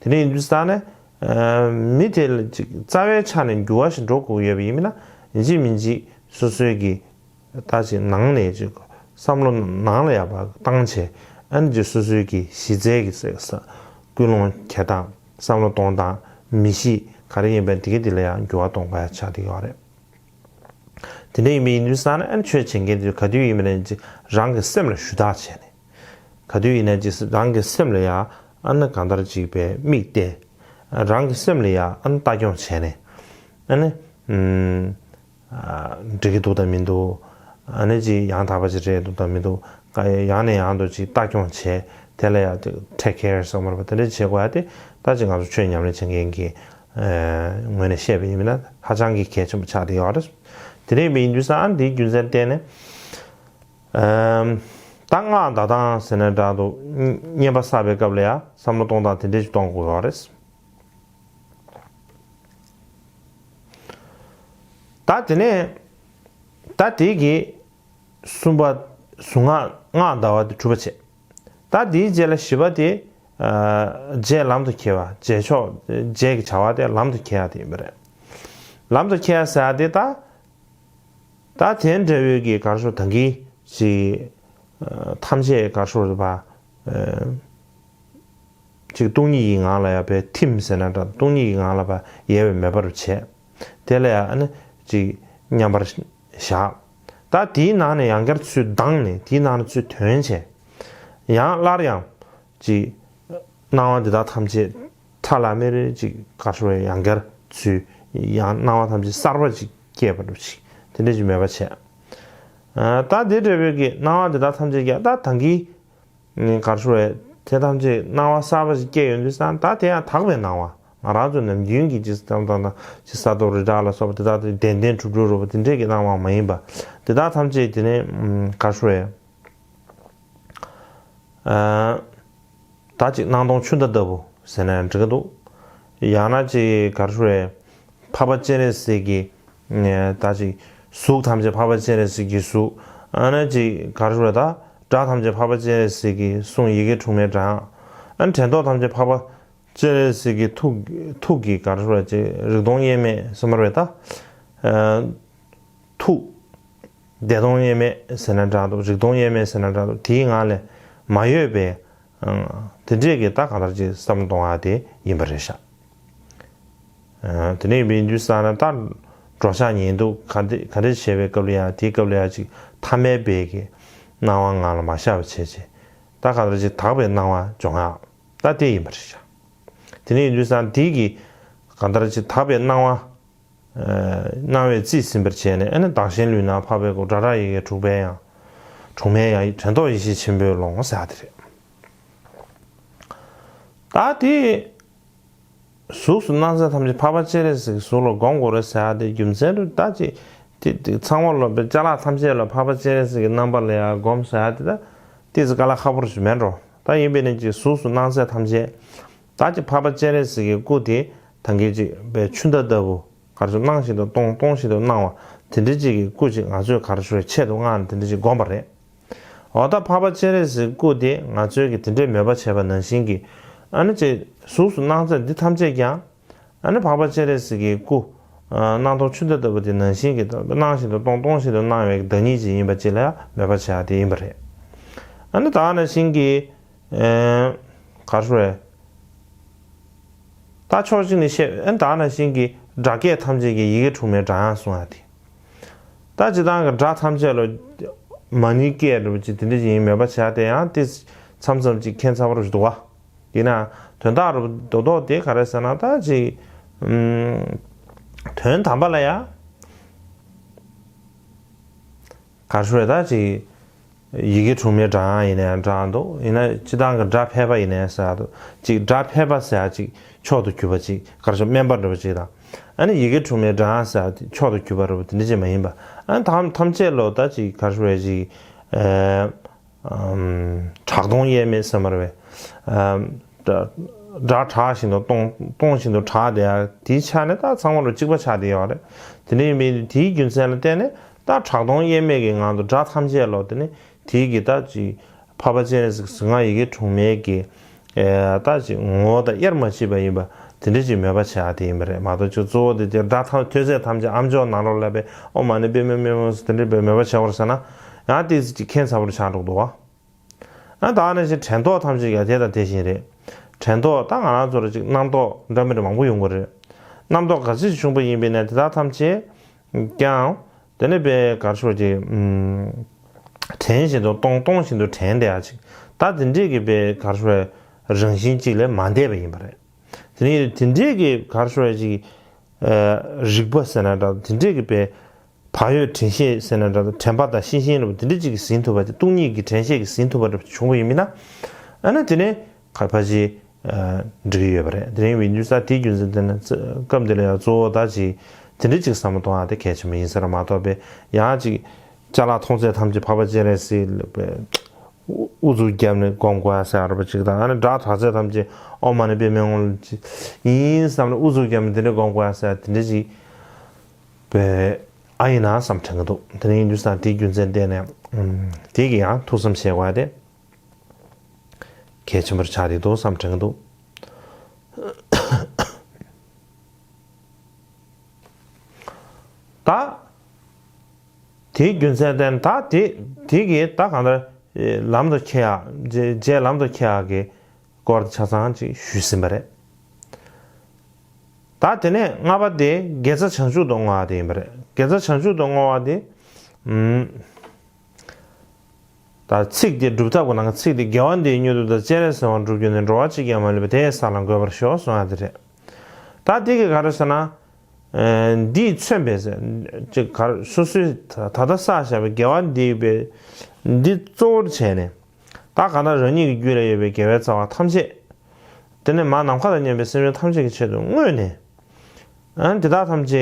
དེ་འདྲ་ཡིན་དུས་ཙང་ནས། མི་དེ་ལ་ཅིག་རྩ་བའི་ཆ་ནས་འགྱུར་བ་ཞིག་འགྲོ་དགོས་ཡོད་པ་ཡིན་ན་ཡིན་གཅིག་མིན་གཅིག་སོ་སོའི་གི་ད་ཅིག་ནང་ནས་ཅིག་བསམ་བློ་ནང་ལ་ཡག་པ་བཏང་བྱས་ཨ་ནི་ཅིག་སོ་སོའི་གི་གཞི་རྩའི་གི་ས་ས་ཀུན་སློང་འཁྱེར་སྟངས་བསམ་བློ་གཏོང་སྟངས་མི་གཤིས་ག་རེ་ཡིན་པའི་དེ་གི་དེ་ལ་ཡང་འགྱུར་བ་གཏོང་དགོས་ཡ་ཆགས་བསྡད་ཡོད་རེད། དེ་འདྲ་ཡིན་པའི་ཡིན་དུས་ཙང་ནས་ཨ་ནི་ཆོས་བྱེད་མཁན་དེ་ག་དུས་ཡིན་པ་ནས་ཅིག་རང་གི་སེམས་ལ་ཞུ་དག་བྱས་ནས། ག་དུས་ཡིན་ན་ཅིག་རང་གི་སེམས་ལ་ཡ་ཨ་ནི་གང་ལྟར་ཅིག་པའི་མིག་བལྟས། རང་གི་སེམས་ལ་ཡ་ཨ་ནི་ལྟ་སྐྱོང་བྱས་ནས། ཨ་ནི། ཨུམ། ཨ། འགྲིག་གི་འདུག་དང་མི་འདུག་ཨ་ནི་ཅིག་ཡང་དག་པ་ཅིག་རེད་འདུག་དང་མི་འདུག་ཡང་ནས་ཡང་དུ་ཅིག་ལྟ་སྐྱོང་བྱས་དེ་ལ་ཡ་ཅིག་take care ཟེར་བ་མ་རེད་པ་དེ་འདྲ་བྱེད་དགོས་ཡ་དེ་ད་ཅིག་ང་ཚོ་ཆོས་ཉམས་ལེན་བྱེད་མཁན་གྱི་ངོས་ནས་བཤད་པ་ཡིན་ན་ཧ་ཅང་གི་གལ་ཆེན་པོ་ཆགས་བསྡད་ཡོད་རེད། དེ་འདྲ་ཡིན་པ་ཡིན་དུས་ཙང་ཨ་ནི་དེའི་རྒྱུ་མཚན་བརྟེན་ནས། ཨམ། ད་སྔགས་བཟླ་སྟངས་ཟེར་ན་འདྲ་འདུག་བསྙེན་པ་བསགས་པའི་སྐབས་ལ་ཡང་བསམ་བློ་གཏོང་སྟངས་དེ་འདྲས་ཅིག་གཏོང་དགོས་པ་རེད། ད་དེ་ནས་ད་དེ་གི་གསུམ་པ་གཟུངས་སྔགས་སྔགས་བཟླ་བ་དེ་གྲུབ་པ་བྱས། ད་དེའི་རྗེས་ལ་བཞི་པ་དེ་ཨ། རྗེས་ལམ་དུ་ཁྱེར་བ་རྗེས་ཆོག་རྗེས་ཀྱི་བྱ་བ་དེ་ལམ་དུ་ཁྱེར་ཡ་དེ་ཡིན་པ་རེད། ལམ་དུ་ཁྱེར་ཡ་ཟེར་ཡ་དེ་ད། ད་དེ་འདྲ་བོའི་གི་ག་རེ་ཟེར་ད་གིན་ཅིག་ཨ། ཐམས་ཅད་ག་རེ་ཟེར་བ། ཨ། ཅིག་སྟོང་ཉིད་ཀྱི་ངང་ལ་ཡ་བས་ཐིམ་ཟེར་ན་འདྲ་སྟོང་ཉིད་ཀྱི་ངང་ལ་བ་ཡལ་བའི་མེ་འབར་བྱས། དེ་ལ་ཡ་ཨ་ནི་ཅིག་མཉམ་པར་བཞག་ད་དེའི་ནང་ནས་ཡང་བསྐྱར་ཚུར་ལྡང་ནས་དེའི་ནང་ནས་ཚུར་ཐོན་བྱས། ཡང་སླར་ཡང་ཅིག་སྣང་བ་འདི་དག་ཐམས་ཅད་ཁྲ་ལམ་མེར་ཅིག་ག་རེ་ཟེར་ཡང་བསྐྱར་ཚུར་ཡང་སྣང་བ་ཐམས་ཅད་གསར་པ་ཅིག་སྐྱེས་པ་འདྲ་ཅིག་དེ་འདྲ་ཅིག་མེད་པ་བྱས། ཨ། ད་དེ་འདྲ་བའི་གི་སྣང་བ་འདི་དག་ཐམས་ཅད་ཀྱང་ད་ད་གིན་ག་རེ་ཟེར་དེ་ཐམས་ཅད་སྣང་བ་གསར་པ་ཅིག་སྐྱེས་ཡོང་དུས་ཙང་ད་དེ་ཡང་དག་པའི་སྣང་བ་ང་རང་ཚོ་ནམ་རྒྱུན་གྱི་ཅིག་བསམ་སྟངས་དང་ཅིག་ས་རྡོ་རི་བྲག་ལ་སོགས་པ་དེ་དག་དེ་བདེན་བདེན་གྲུབ་གྲུབ་རེད་པ་དེ་འདྲས་ཀྱི་སྣང་བ་མ་ཡིན་པ་དེ་དག་ཐམས་ཅད་དེ་ནས་ག་རེ་ཟེར། ཨ། ད་ཅིག་སྣང་སྟོང་ཆུ་ཟླ་ལྟ་བུ་ཟེར་ན་ཡང་འགྲིག་གི་འདུག་ཡང་ན་ཅིག་ག་རེ་ཟེར་བས། འཕགས་པ་སྤྱན་རས་གཟིགས་ཀྱི་ད་ཅིག་གཟུགས་ཐམས་ཅད་འཕགས་པ་སྤྱན་རས་གཟིགས་ཀྱི་གཟུགས། ཨ་ནི་ཅིག་ག་རེ་ཟེར་བས་ད་སྒྲ་ཐམས་ཅད་འཕགས་པ་སྤྱན་རས་གཟིགས་ཀྱི་གསུང་ཡི་གེ་དྲུག་མའི་སྒྲ། ཨ་ནི་དྲན་རྟོག་ཐམས་ཅད་འཕགས་པ་སྤྱན་རས་གཟིགས་ཀྱི་ཐུགས་ཐུགས་ཀྱི་ག་རེ་ཟེར་བས་ཅིག་རིག་སྟོང་དབྱེར་མེད་ཟེར་མ་རེད་ད། ཐུགས། བདེ་སྟོང་དབྱེར་མེད་ཟེར་ན་འདྲ་འདུག་རིག་སྟོང་དབྱེར་མེད་ཟེར་ན་འདྲ་འདུག་དེའི་ངང་ལས་མ་གཡོས་པའི། དེ་འདྲས་ཀྱི་ད་གང་ལྟར་ཅིག་བསམ་བློ་གཏོང་བ་དེ་ཡིན་པ་རེད་ཤག་དེ་ནས་ཡིན་པའི་དུས་ཙང་ན་ད་འགྲོ་འཆག་ཉལ་འདུག་ག་འདྲ་ག་འདྲ་བྱས་པའི་སྐབས་ལ་ཡང་དེའི་སྐབས་ལ་ཡང་ཅིག་ཐ་མལ་པའི་གི་སྣང་བ་ངང་ལ་མ་ཤར་བ་བྱས་བྱས་ད་གང་ལྟར་ཅིག་དག་པའི་སྣང་བ་སྦྱོང་ཡག་ད་དེ་ཡིན་པ་རེད་ཤག་དེ་ནས་ཡིན་དུས་ཙང་དེའི་གི་གང་ལྟར་ཅིག་དག་པའི་སྣང་བ། སྣང་བས་རྩིས་ཟིན་པར་བྱས་ནས་ཨ་ནི་བདག་གཞན་ལུས་ནང་འཕགས་པའི་སྒོ་སྒྲ་གྲགས་ཡི་གེ་དྲུག་པའི་ཡང་། དྲུག་མའི་ཡང་དྲན་རྟོག་ཡེ་ཤེས་ཆེན་པོའི་ཀློང་ཟེར་བ་དེ་རེད། ད་དེ་ གཟུགས་སུ་སྣང་མཛད་ཐམས་ཅད་འཕགས་པ་སྤྱན་རས་གཟིགས་གཟུགས་ལ་སྒོམ་དགོས་རེད་ཟེར་ཡ་དེ་རྒྱུ་མཚན་རེད། ད་ཅིག་དེ་དེ་ཚང་མ་ལ་པའི་ཅ་ལག་ཐམས་ཅད་ལ་འཕགས་པ་སྤྱན་རས་གཟིགས་ཀྱི་རྣམ་པ་ལ་ཡ་སྒོམ་ཟེར་ཡ་དེ་ད་ཏོག་ཙམ་དཀའ་ལས་ཁག་པོ་ཞིག་མེད་འགྲོ། ད་ཡིན་པས་ན་ཅིག་གཟུགས་སུ་སྣང་མཛད་ཐམས་ཅད་ད་ཅིག་འཕགས་པ་སྤྱན་རས་གཟིགས་ཀྱི་སྐུ་དེ་ད་གིན་ཅིག་པའི་ཆུ་ཟླ་ལྟ་བུ། ག་རེ་ཟེར། སྣང་བཞིན་དུ་སྟོང་། སྟོང་བཞིན་དུ་སྣང་བ། དེ་འདྲའི་ཅིག་གི་སྐུ་ཅིག་ང་ཚོས་ག་རེ་ཟེར། ཆེད་དུ་མངགས་ནས་དེ་འདྲ་ཅིག་བསྒོམས་པ་རེད། འོ་ད་འཕགས་པ་སྤྱན་རས་གཟིགས་སྐུ་དེ་ང་ཚོས་ཀྱི་དེ་འདྲའི་མོས་པ་བྱས་པ་ནང་བཞིན་གྱི། ཨ་ནི་ཅིག་གཟུགས་སུ་སྣང་མཛད་འདི་ཐམས་ཅད་ཀྱང་། ཨ་ནི་འཕགས་པ་སྤྱན་རས་གཟིགས་ཀྱི་སྐུ། སྣང་སྟོང་ཆུ་ཟླ་ལྟ་བུ་དེ་ནང་བཞིན་གྱི་སྣང་བཞིན་དུ་སྟོང་། སྟོང་བཞིན་དུ་སྣང་བའི་བདག་ཉིད་ཅིག་ཡིན་པ་ཅིག་ལ་མོས་པ་བྱས་པ་དེ་ཡིན་པ་རེད། ཨ་ནི་ད་ནང་བཞིན་གྱི། ག་རེ་ཟེར། ད་ཕྱོགས་གཅིག་ནས་བཤད། ཨ་ནི་ད་ནང་བཞིན་གྱི་སྒྲ་སྐད་ཐམས་ཅད་ཀྱི་ཡི་གེ་དྲུག་མའི་སྒྲ་དབྱངས་གསུང་ཡ་དེ། ད་སྤྱིར་བཏང་གི་སྒྲ་ཐམས་ཅད་ལ་མ་ཎི་སྐད་འདྲ་པོ་ཅིག་དེ་འདྲ་ཅིག་ཡིན་མོས་པ་བྱས་དེ་ཡང་དེ་མཚམས་མཚམས་ཅིག་ཁྱད་མཚར་པོ་རུ་འདུག་བ། ཡིན་ན་དོན་དག་རུ་རྡོག་རྡོག་དེ་ག་རེ་ཟེར་ན་ད་ཅིག་ཨུམ། དོན་དམ་པ་ལ་ཡ། ག་རེ་ཟེར། ད་ཅིག་ཡི་གེ་དྲུག་མའི་སྒྲ་དབྱངས་ཡིན་ནའང་འདྲ་འདུག་ཡིན་ན་སྤྱིར་བཏང་གི་སྒྲ་ཕལ་པ་ཡིན་ནའང་ཟེར་འདུག་ཅིག་སྒྲ་ཕལ་པ་ཟེར་ཡ་ཅིག་མཆོག་ཏུ་གྱུར་པ་ཅིག་ག་རེ་ཟེར། དམན་པ་འདྲ་པོ་ཅིག་དང་། ཨ་ནི་ཡི་གེ་དྲུག་མའི་སྒྲ་དབྱངས་ཟེར་ཡ་དེ་མཆོག་ཏུ་གྱུར་པ་འདྲ་པོ་དེ་འདྲ་ཅིག་མ་ཡིན་པ། ཨ་ནི་ཐམས་ཐམས་ཅད་ལོ་ད་ཅིག་ག་རེ་ཟེར་བ་ཅིག་ཨ། ཨམ། གྲགས་སྟོང་དབྱེར་མེད་ཟེར་མ་རེད་པས། ཨམ། སྒྲ་སྒྲ་གྲགས་བཞིན་དུ་སྟོང་། སྟོང་བཞིན་དུ་གྲགས་བསྡད་ཡ་དེའི་ཆ་ནས་ད་ཚང་མ་ལོ་གཅིག་པ་ཆགས་བསྡད་ཡོད་རེད། དེ་འདྲ་ཡིན་པས་དེའི་རྒྱུ་མཚན་ལ་བརྟེན་ནས་ད་གྲགས་སྟོང་དབྱེར་མེད་ཀྱི་ངང་དུ་སྒྲ་ཐམས་ཅད་ལོ་དེ་ནི་དེའི་གི་ད་ཅིག་འཕགས་པ་སྤྱན་རས་གཟིགས་གཟུངས་སྔགས་ཡི་གེ་དྲུག་མའི་གི་ཨེ། ད་ཅིག་ངོ་བོ་དང་དབྱེར་མ་མཆིས་པ་ཡིན་པ་དེ་འདྲ་ཅིག་མོས་པ་བྱེད་ཡ་དེ་ཡིན་པ་རེད་མ་གཏོགས། ཅིག་གཙོ་བོ་དེ་ཅིག་སྒྲ་ཐམས་ཐོས་ཚད་ཐམས་ཅད་ཨ་མཆོག་ནཱ་རོ་ལ་པའི་ཨོཾ་མ་ཎི་པདྨེ་ཧཱུྃ་དེ་འདྲ་པའི་མོས་པ་བྱེད་པར་ཟེར་ན་ཡང་དེ་ཅིག་ཁྱད་མཚར་པོ་ཆགས་འགྲོ་གི་འདུག་བ། ཨ་ད་ནང་བཞིན་དྲན་རྟོག་ཐམས་ཅད་ཀྱང་དེ་དང་དེ་བཞིན་རེད། དྲན་རྟོག་ད་ང་རང་ཚོ་ལ་ཅིག་རྣམ་རྟོག་འདྲ་མི་འདྲ་མང་པོ་ཡོང་གི་རེད། རྣམ་རྟོག་ག་ཚོད་ཅིག་བྱུང་པ་ཡིན་པས་ན་དེ་དག་ཐམས་ཅད་ཀྱང་དེ་ནས་པའི་ག་རེ་ཟེར་བ་ཅིག་ཨུམ། དྲན་བཞིན་དུ་སྟོང་། སྟོང་བཞིན་དུ་དྲན་བསྡད་ཡ་ཅིག་ད་དེ་འདྲས་ཀྱི་པའི་ག་རེ་ཟེར་བའི་རང་བཞིན་ཅིག་ལས་མ་འདས་པ་ཡིན་པ་རེད། དེ་ནས་དེ་འདྲས་ཀྱི་ག་རེ་ཟེར་བ་ཅིག་ཨ། རིག་པ་ཟེར་ན་འདྲ། དེ་འདྲས་ཀྱི་པའི་བག་ཡོད་དྲན་ཤེས་ཟེར་ན་འདྲ། དྲན་པ་དང་ཤེས་བཞིན་རེད་པ། དེ་འདྲས་ཅིག་གིས་ཟིན་ཐུབ་པ་དེ། སྟོང་ཉིད་ཀྱི་དྲན་ཤེས་ཀྱིས་ཟིན་ཐུབ་པ་འདྲ་བྱུང་བ་ཡིན་མིན་ན། ཨ་ནི་དེ་ནས་ག་ཕར་ཅིག་ཨ། འགྲིག་གི་ཡོད་པ་རེད། དེ་རིང་བའི་དུས་ས་དེའི་རྒྱུ་མཚན་དེ་ནི་སྐབས་འདི་ལ་ཡང་གཙོ་བོ་ད་ཅིག་དེ་འདྲ་ཅིག་བསམ་བློ་གཏོང་ཡ་དེ་གལ་ཆེན་པོ་ཡིན་ས་རེད་མ་གཏོགས་པའི་ཡང་ཅིག་ཅ་ལག་མཐོང་ཚད་ཐམས་ཅད་འཕགས་པ་སྤྱན་རས་གཟིགས་ལ་པའི་ཨུ་ཚུགས་བརྒྱབ་ནས་སྒོམ་དགོས་ཡ་ཟེར་ཡ་རེད་པ་ཅིག་དང་། ཨ་ནི་སྒྲ་གྲགས་ཚད་ཐམས་ཅད་ཨོཾ་མ་ཎི་པདྨེ་ཧཱུྃ་ཡིན་བསམ་ནས་ཨུ་ཚུགས་བརྒྱབ་ནས་དེ་འདྲ་སྒོམ་དགོས་ཡ་ཟེར་ཡ་དེ་འདྲ་ཅིག་པའི་ཨ་ཡིན་ན་བསམ་དྲན་གྱི་འདུག་དེ་རིང་ཡིན་དུས་ས་དེའི་རྒྱུ་མཚན་བརྟེན་ནས་དེ་གི་ཡང་ཐུགས་བསམ་བཞེས་དགོས་ཡ་དེ། གལ་ཆེན་པོར་ཆགས་བསྡད་འདུག་བསམ་དྲན་གྱི་འདུག་ད། དེའི་རྒྱུ་མཚན་བརྟེན་ད་དེ་དེ་གིས་ད་གང་ལྟར་ལམ་དུ་འཁྱེར་ཡག་རྗེས་རྗེས་ལམ་དུ་འཁྱེར་ཡག་གི་སྐོར་ཆ་ཚང་ཅིག་ཞུས་ཟིན་པ་རེད། ད་དེ་ནས་ལྔ་པ་དེ་དགེ་རྩ་བྱང་ཆུབ་ཏུ་བསྔོ་བ་དེ་ཡིན་པ་རེད། དགེ་རྩ་བྱང་ཆུབ་ཏུ་བསྔོ་བ་དེ། ཨུམ། ད་ཚིག་དེ་སྒྲུབ་ཐབས་ཀྱི་ནང་གི་ཚིག་དེ། དགེ་བ་འདིའི་མྱུར་དུ་བདག་སྤྱན་རས་གཟིགས་དབང་འགྲུབ་གྱུར་ནས། འགྲོ་བ་གཅིག་ཀྱང་མ་ལུས་པ་དེ་ཡི་ས་ལ་འགོད་པར་ཤོག་གསུང་ཡ་དེ་རེད། ད་དེ་གི་ག་རེ་ཟེར་ན། ཨ། འདིས་མཚོན་པའི་ཟེར་ཅིག་ག་རེ་སོ་སོའི་ད་ལྟ་བསགས་བཞག་པའི་དགེ་བ་འདི་པའི་འདི་གཙོ་བོར་བྱས་ནས། ད་གང་ལྟར་རང་ཉིད་ཀྱི་རྒྱུད་ལ་ཡོད་པའི་དགེ་བའི་རྩ་བ་ཐམས་ཅད། དེ་ནས་མར་ནམ་མཁའ་དང་མཉམ་པའི་སེམས་ཅན་ཐམས་ཅད་ཀྱི་ཆེད་དུ་བསྔོས་ནས། ཨ། འདི་དག་ཐམས་ཅད་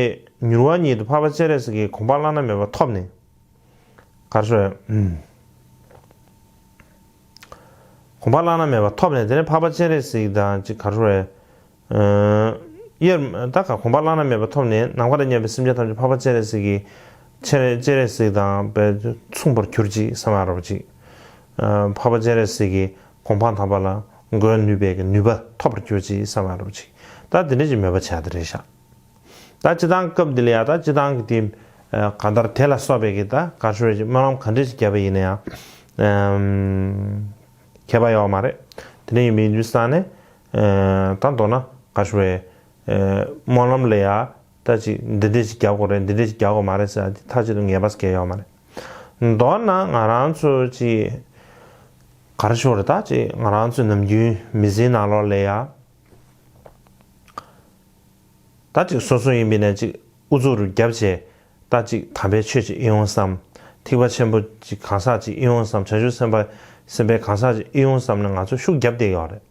མྱུར་བ་ཉིད་དུ་འཕགས་པ་སྤྱན་རས་གཟིགས་ཀྱི་གོ་འཕང་བླ་ན་མེད་པ་ཐོབ་ནས། ག་རེ་ཟེར། ཨུམ། གོ་འཕང་བླ་ན་མེད་པ་ཐོབ་ནས་དེ་ནས་འཕགས་པ་སྤྱན་རས་གཟིགས་དང་ཅིག་ག་རེ་ཟེར། ཨ། དབྱེར་ད་ག་གོ་འཕང་བླ་ན་མེད་པ་ཐོབ་ནས་ནམ་མཁའ་དང་མཉམ་པའི་སེམས་ཅན་ཐམས་ཅད་འཕགས་པ་སྤྱན་རས་གཟིགས་ཀྱི་སྤྱན་སྤྱན་རས་གཟིགས་དང་པའི་མཚུངས་པར་གྱུར་ཅིག་བསམ་ཡ་རེད་པ་ཅིག་ཨ། འཕགས་པ་སྤྱན་རས་གཟིགས་ཀྱི་གོ་འཕང་དམ་པ་ལ་འགོད་ནུས་པའི་གི་ནུས་པ་ཐོབ་པར་གྱུར་ཅིག་བསམ་ཡ་རེད་པ་ཅིག་ད་དེ་འདྲ་ཅིག་མོས་པ་བྱས་ཏེ་རེད་ཤག་ད་སྤྱིར་བཏང་སྐབས་འདི་ལ་ཡ་ད་སྤྱིར་བཏང་གི་དེ་གང་ལྟར་དེ་ལ་སོགས་པའི་གི་ད་ག་རེ་ཟེར་སྨོན་ལམ་ག་འདྲ་ཅིག་བརྒྱབ་པ་ཡིན་ན་ཡང་ཁྱད་པར་ཡོད་མ་རེད། དེ་འདྲ་ཡིན་པའི་དུས་ཙང་ནས་ད་མདོར་ན་ག་རེ་ཟེར་སྨོན་ལམ་ལ་ཡ་ད་ཅིག་འདི་འདྲ་ཅིག་བརྒྱབ་དགོས་རེད། འདི་འདྲ་ཅིག་བརྒྱབ་དགོས་མ་རེད་ཟེར་ཡ་དེ་མཐའ་གཅིག་ཏུ་ངེས་པ་ཟེར་མཁན་ཡོད་མ་རེད། མདོར་ན་ང་རང་ཚོ་ཅིག་ག་རེ་ཟེར་རེད། ད་ཅིག་ང་རང་ཚོའི་ནམ་རྒྱུན་མི་ཚེའི་ནང་ལོགས་ལ་ཡ། ད་ཅིག་སོ་སོ་ཡིན་པས་ན་ཅིག་ཨུ་ཚུགས་རུ་བརྒྱབ་བྱས། ད་ཅིག་དམ་པའི་ཆོས་ཅིག་ཨེ་ཡོང་བསམ། ཐེག་པ་ཆེན་པོ་ཅིག་གང་ཟག་ཅིག་ཨེ་ཡོང་བསམ། བྱང་ཆུབ་སེམས་དཔའ་སེམས་དཔའི་གང་ཟག་ཅིག་ཨེ་ཡོང་བསམ་ནས་ང་ཚོ་ཤུགས་བརྒྱབ་བསྡད་ཡོད་རེད།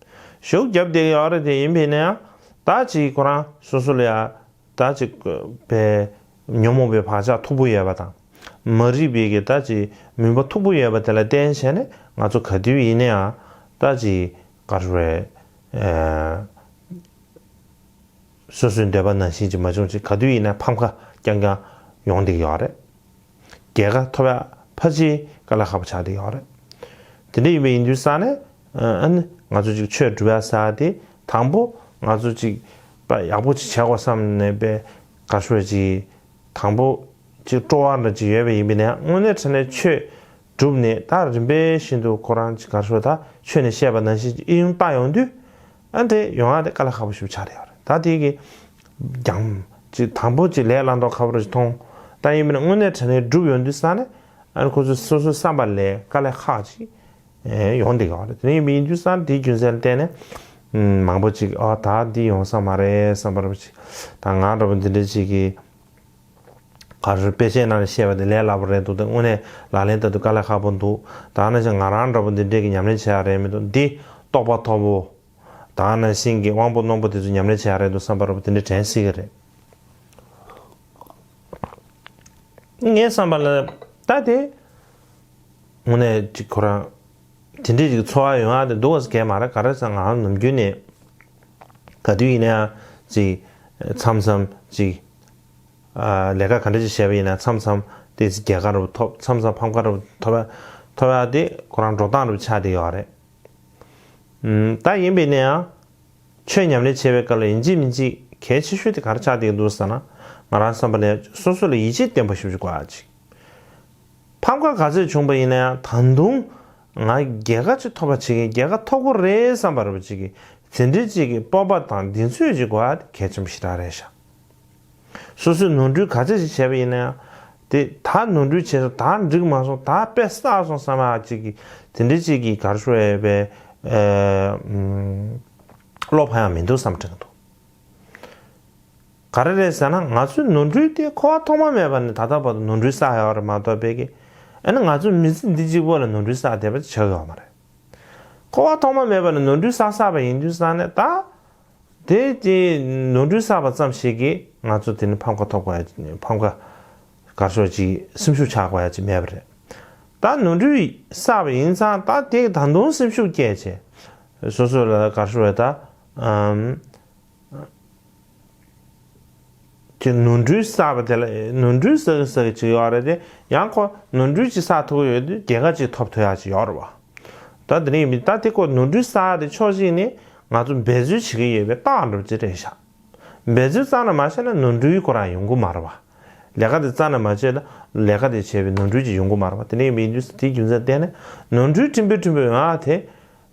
ཤུགས་བརྒྱབ་བསྡད་ཡོད་རེད། དེ་ཡིན་པས་ན་ཡང་ ད་ཅིག་ཁོ་རང་སོ་སོ་ལ་ཡ་ད་ཅིག་པའི་ཉོན་མོངས་པའི་བག་ཆགས་མཐུག་པོ་ཡོད་པ་དང་། མ་རིག་པའི་གི་ད་ཅིག་མུན་པ་མཐུག་པོ་ཡོད་པ་དེ་ལ་བརྟེན་བྱས་ནས་ང་ཚོ་ག་དུས་ཡིན་ན་ཡང་ད་ཅིག་ག་རེ་རེད། སོ་སོའི་འདོད་པ་ནང་བཞིན་ཅིག་མ་བྱུང་ཅིག་ག་དུས་ཡིན་ན་ཕམ་ཁ་རྐྱང་རྐྱང་ཡོང་བསྡད་ཡོད་རེད། རྒྱལ་ཁ་ཐོབ་ཡ་ཕལ་ཆེར་དཀའ་ལས་ཁག་པོ་ཆགས་བསྡད་ཡོད་རེད། དེ་འདྲ་ཡིན་པ་ཡིན་དུས་ཙང་ནས་ཨ་ནི་ང་ཚོ་ཅིག་ཆོས་སྒྲུབ་ཡ་ཟེར་ཡ་དེ་དང་པོ་ང་ཚོ་ཅིག་པ་ཡག་པོ་ཅིག་བྱ་དགོས་བསམ་ནས་པའི་ག་ཤོད་ཅིག་དང་པོ་ཅིག་སྤྲོ་བ་འདྲ་ཅིག་ཡོད་པ་ཡིན་པ་ཡིན་ན་ཡང་དངོས་གནས་དྲང་གནས་ཆོས་སྒྲུབ་ནས་ད་རིམ་པས་བཞིན་དུ་ཁོ་རང་ཅིག་ག་ཤོད་ད་ཆོས་ནས་བཤད་པ་ནང་བཞིན་ཅིག་ཨེ་ཡོང་ལྟ་ཡོང་དུས། ཨ་འདྲ་ཡོང་ཡ་དེ་དཀའ་ལས་ཁག་པོ་ཞིག་ཆགས་བསྡད་ཡོད་རེད། ད་དེ་གི་རྒྱང་ཅིག་དང་པོ་ཅིག་ལས་སླ་མདོག་ཁ་པོ་ཅིག་མཐོང་། ད་ཡིན་པ་ན་དངོས་གནས་དྲང་གནས་སྒྲུབ་ཡོང་དུས་ཙང་ནས་ཨ་ནི་ཁོ་ཚོ་སོ་སོའི་བསམ་པ་ལས་དཀའ་ལས་ཁག་ཅིག་ཡོང་བསྡད་ཡོད་རེད། དེ་ཡིན་པ་ཡིན་དུས་ཙང་དེའི་རྒྱུ་མཚན་ལ་བརྟེན་ནས་མང་པོ་ཅིག་ཨ་ད་འདི་ཡོང་ས་མ་རེད་བསམ་པ་རེད་ཅིག་ད་ང་འདྲ་པོ་འདི་འདྲ་ཅིག་གི་ག་རེ་དཔེ་ཆའི་ནང་ནས་བཤད་པ་དེ་ལས་སླ་པོ་རེད་འདུག་དེ་དངོས་གནས་ལག་ལེན་བསྟར་དུས་དཀའ་ལས་ཁག་པོ་འདུག་ད་ནང་བཞིན་ང་རང་འདྲ་པོ་འདི་འདྲས་ཀྱི་ཉམས་ལེན་བྱེད་ཡ་རེད་མི་འདུག་འདི་རྟོགས་པ་མཐོ་པོ། ད་ནང་བཞིན་གྱི་དབང་པོ་རྣོན་པོ་དེ་ཚོ་ཉམས་ལེན་བྱེད་ཡ་རེད་འདུག་བསམ་པ་འདྲ་པོ་དེ་འདྲས་དྲན་སྲིད་ཀྱི་རེད། ངའི་བསམ་པ་ལ་ད་དེ་དངོས་གནས་ཅིག་ཁོ་རང་དེ་འདྲས་ཅིག་ཚོར་བ་ཡོང་ཡ་དེ་འདུག་ག་ས་གལ་མ་རེད། ག་རེ་ཟེར་ང་ནམ་རྒྱུན་ནས་ག་དུས་ཡིན་ན་ཡང་ཅིག་མཚམས་མཚམས་ཅིག་ཨ་ལས་ཀ་ག་འདྲ་ཅིག་བྱས་པ་ཡིན་ན་མཚམས་མཚམས་ཏོག་ཙམ་རྒྱལ་ཁ་འདྲ་པོ་ཐོབ། མཚམས་མཚམས་ཕམ་ཁ་འདྲ་པོ་ཐོབ་ཡ་ཐོབ་ཡ་དེ་ཁོ་རང་འགྲོ་སྟངས་འདྲ་པོ་ཆགས་བསྡད་ཡོད་རེད། ཨུམ། ད་ཡིན་པས་ན་ཡང་ཆོས་ཉམས་ལེན་བྱེད་པའི་སྐབས་ལ་ཡིན་གཅིག་མིན་གཅིག་གལ་ཆེ་ཤོས་དེ་ག་རེ་ཆགས་བསྡད་འདུག་ཟེར་ན། ང་རང་བསམ་པ་ལ་སོ་སོ་ལ་ཡིད་ཆེས་བརྟན་པོ་ཞིག་དགོས་ཡ་ཅིག་ཕམ་ཁ་ག་ཚོད་བྱུང་པ་ཡིན་ན་ཡང་ད་དུང་ང་རྒྱལ་ཁ་ཅིག་ཐོབ་པ་བྱེད་ཀྱི་རྒྱལ་ཁ་ཐོབ་དགོས་རེད་བསམ་པ་འདྲ་པོ་ཅིག་གི་དེ་འདྲའི་ཅིག་གི་སྤོབས་པ་དང་གདེང་ཚོད་ཅིག་དགོས་ཡ་དེ་གལ་ཆེན་པོ་ཞེ་དྲག་རེད་ཤག་སོ་སོས་ནོར་འཁྲུལ་ག་ཚོད་ཅིག་བྱས་པ་ཡིན་ན་ཡང་། དེ་ད་ནོར་འཁྲུལ་བྱས་སོང་། ད་འགྲིག་མ་སོང་། ད་དཔེ་བསགས་སོང་བསམ་ཡ་ཅིག་གི་དེ་འདྲའི་ཅིག་གི་ག་རེ་ཞུ་དགོས་པའི་ཨ་ཨམ་བློ་ཕམ་ཡ་མི་འདུག་བསམ་དྲན་གྱི་འདུག་ག་རེ་རེད་ཟེར་ན་ང་ཚོའི་ནོར་འཁྲུལ་དེ་འཁོར་བ་ཐོག་མ་མེད་པ་ནས་ད་ལྟ་བར་དུ་ནོར་འཁྲུལ་བསགས་ཡོད་རེད་མ་གཏོགས་པའི་གི་ཨ་ནི་ང་ཚོ་མི་ཚེ་འདི་གཅིག་པོ་ལ་ནོར་འཁྲུལ་བསགས་བསྡད་པ་ཆགས་ཡོད་མ་རེད། འཁོར་བ་ཐོག་མ་མེད་པ་ནས་ནོར་འཁྲུལ་བསགས་བསགས་པ་ཡིན་དུས་ཙང་ནས་ད། དེ་དེ་ནོར་འཁྲུལ་བསགས་པ་ཙམ་ཞིག་གིས་ང་ཚོ་དེ་ནི་ཕམ་ཁ་ཐོབ་དགོས་ཡ་ཕམ་ཁ་གར་ཤོག་ཅིག་སེམས་ཤུགས་ཆག་དགོས་ཡ་ཅིག་མེད་པ་རེད། ད་ནོར་འཁྲུལ་བསགས་པ་ཡིན་ཙང་ད་དེ་ད་དུང་སེམས་ཤུགས་སྐྱེད་བྱས་སོ་སོ་ལ་གར་ཤོག་ད་ཨམ་དེ་ནོར་འཁྲུལ་བསགས་པ་དེ་ལ་ནོར་འཁྲུལ་བསགས་གི་བསགས་གི་ཅིག་ཡོད་རེད་དེ་ཡང་ཁོ་ནོར་འཁྲུལ་ཅིག་བསགས་ཐུབ་ཀྱི་ཡོད་དུས་རྒྱལ་ཁ་ཅིག་ཐོབ་ཐུབ་ཡ་ཅིག་ཡོད་རེད་བ། ད་དེ་རིང་མི་ད་དེ་ཁོ་ནོར་འཁྲུལ་བསགས་དེ་ཕྱོགས་གཅིག་ནས་ང་ཚོ་འབད་རྩོལ་བྱེད་ཀྱི་ཡོད་པའི་རྟགས་འདྲ་པོ་ཅིག་རེད་ཤག་འབད་རྩོལ་རྩ་ནས་མ་བྱས་ན་ནོར་འཁྲུལ་ཁོ་རང་ཡོང་གི་མ་རེད་བ། ལས་ཀ་དེ་རྩ་ནས་མ་བྱས་ན་ལས་ཀ་དེ་བྱས་པའི་ནོར་འཁྲུལ་ཅིག་ཡོང་གི་མ་རེད་བ། དེ་རིང་མི་འདུས་དེའི་རྒྱུ་མཚན་བརྟེན་ནས་ནོར་འཁྲུལ་ཕྲན་བུ་ཕྲན་བུ་ཡོང་ཡ་དེ་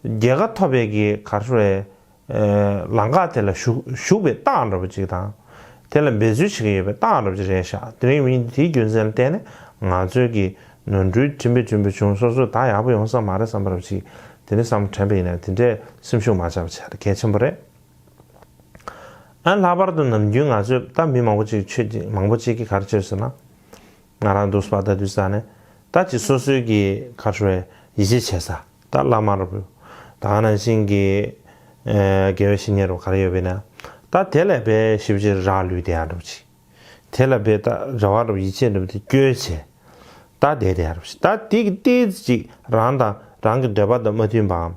རྒྱལ་ཁ་ཐོབ་པའི་གི་གར་ཤོག་རེད། ལམ་ཁ་དེ་ལ་ཞུགས་ཞུགས་པའི་རྟགས་འདྲ་པོ་ཅིག་དང་། དེ་ལ་འབད་རྩོལ་བྱེད་ཀྱི་ཡོད་པའི་རྟགས་འདྲ་པོ་ཅིག་རེད་ཤག་དེ་རིང་མི་དེའི་རྒྱུ་མཚན་ལ་བརྟེན་ནས་ང་ཚོའི་གི་ནོར་འཁྲུལ་ཕྲན་བུ་ཕྲན་བུ་བྱུང་སོ་སོ་ད་ཡག་པོ་ཡོང་ས་མ་རེད་བསམ་པ་འདྲ་པོ་ཅིག་དེ་འདྲའི་བསམ་དྲན་པ་ཡིན་ན་དེ་འདྲའི་སེམས་ཤུགས་མ་ཆག་པ་བྱས་ཏེ་གལ་ཆེན་པོ་རེད། ཨ་ལྷག་པར་དུ་ནམ་རྒྱུན་ང་ཚོས་ད་མི་མང་པོ་ཅིག་ཆོས་ཀྱི་མང་པོ་ཅིག་གིས་ག་རེ་བྱས་ཟེར་ན། ང་རང་འདུག་སྤ་ད་དུས་ས་ནས་ད་ཅིག་སོ་སོའི་གི་ག་རེ་ཞུ་དགོས་ཡིད་ཆེས་བྱེད་ས་ད་བླ་མ་རུ་ད་ག་ནང་བཞིན་གི་དགེ་བའི་བཤེས་གཉེན་རུ་ག་རེ་ཡོད་པས་ན་ད་དེ་ལས་དཔེ་ཞིབ་ཅིག་རག་ལུས་དེ་ཡང་འགྲུབ་ཅིག་དེ་ལ་དཔེ་ད་རེ་བ་རུ་ཡིད་ཆེས་འགྲུབ་དེ་སྐྱོལ་བྱས། ད་དེ་དེ་ཡང་རུ་ཞིག་ད་དེ་གི་ཏིག་ཅིག་རང་དང་རང་གི་འདོད་པ་དང་མ་མཐུན་པའམ།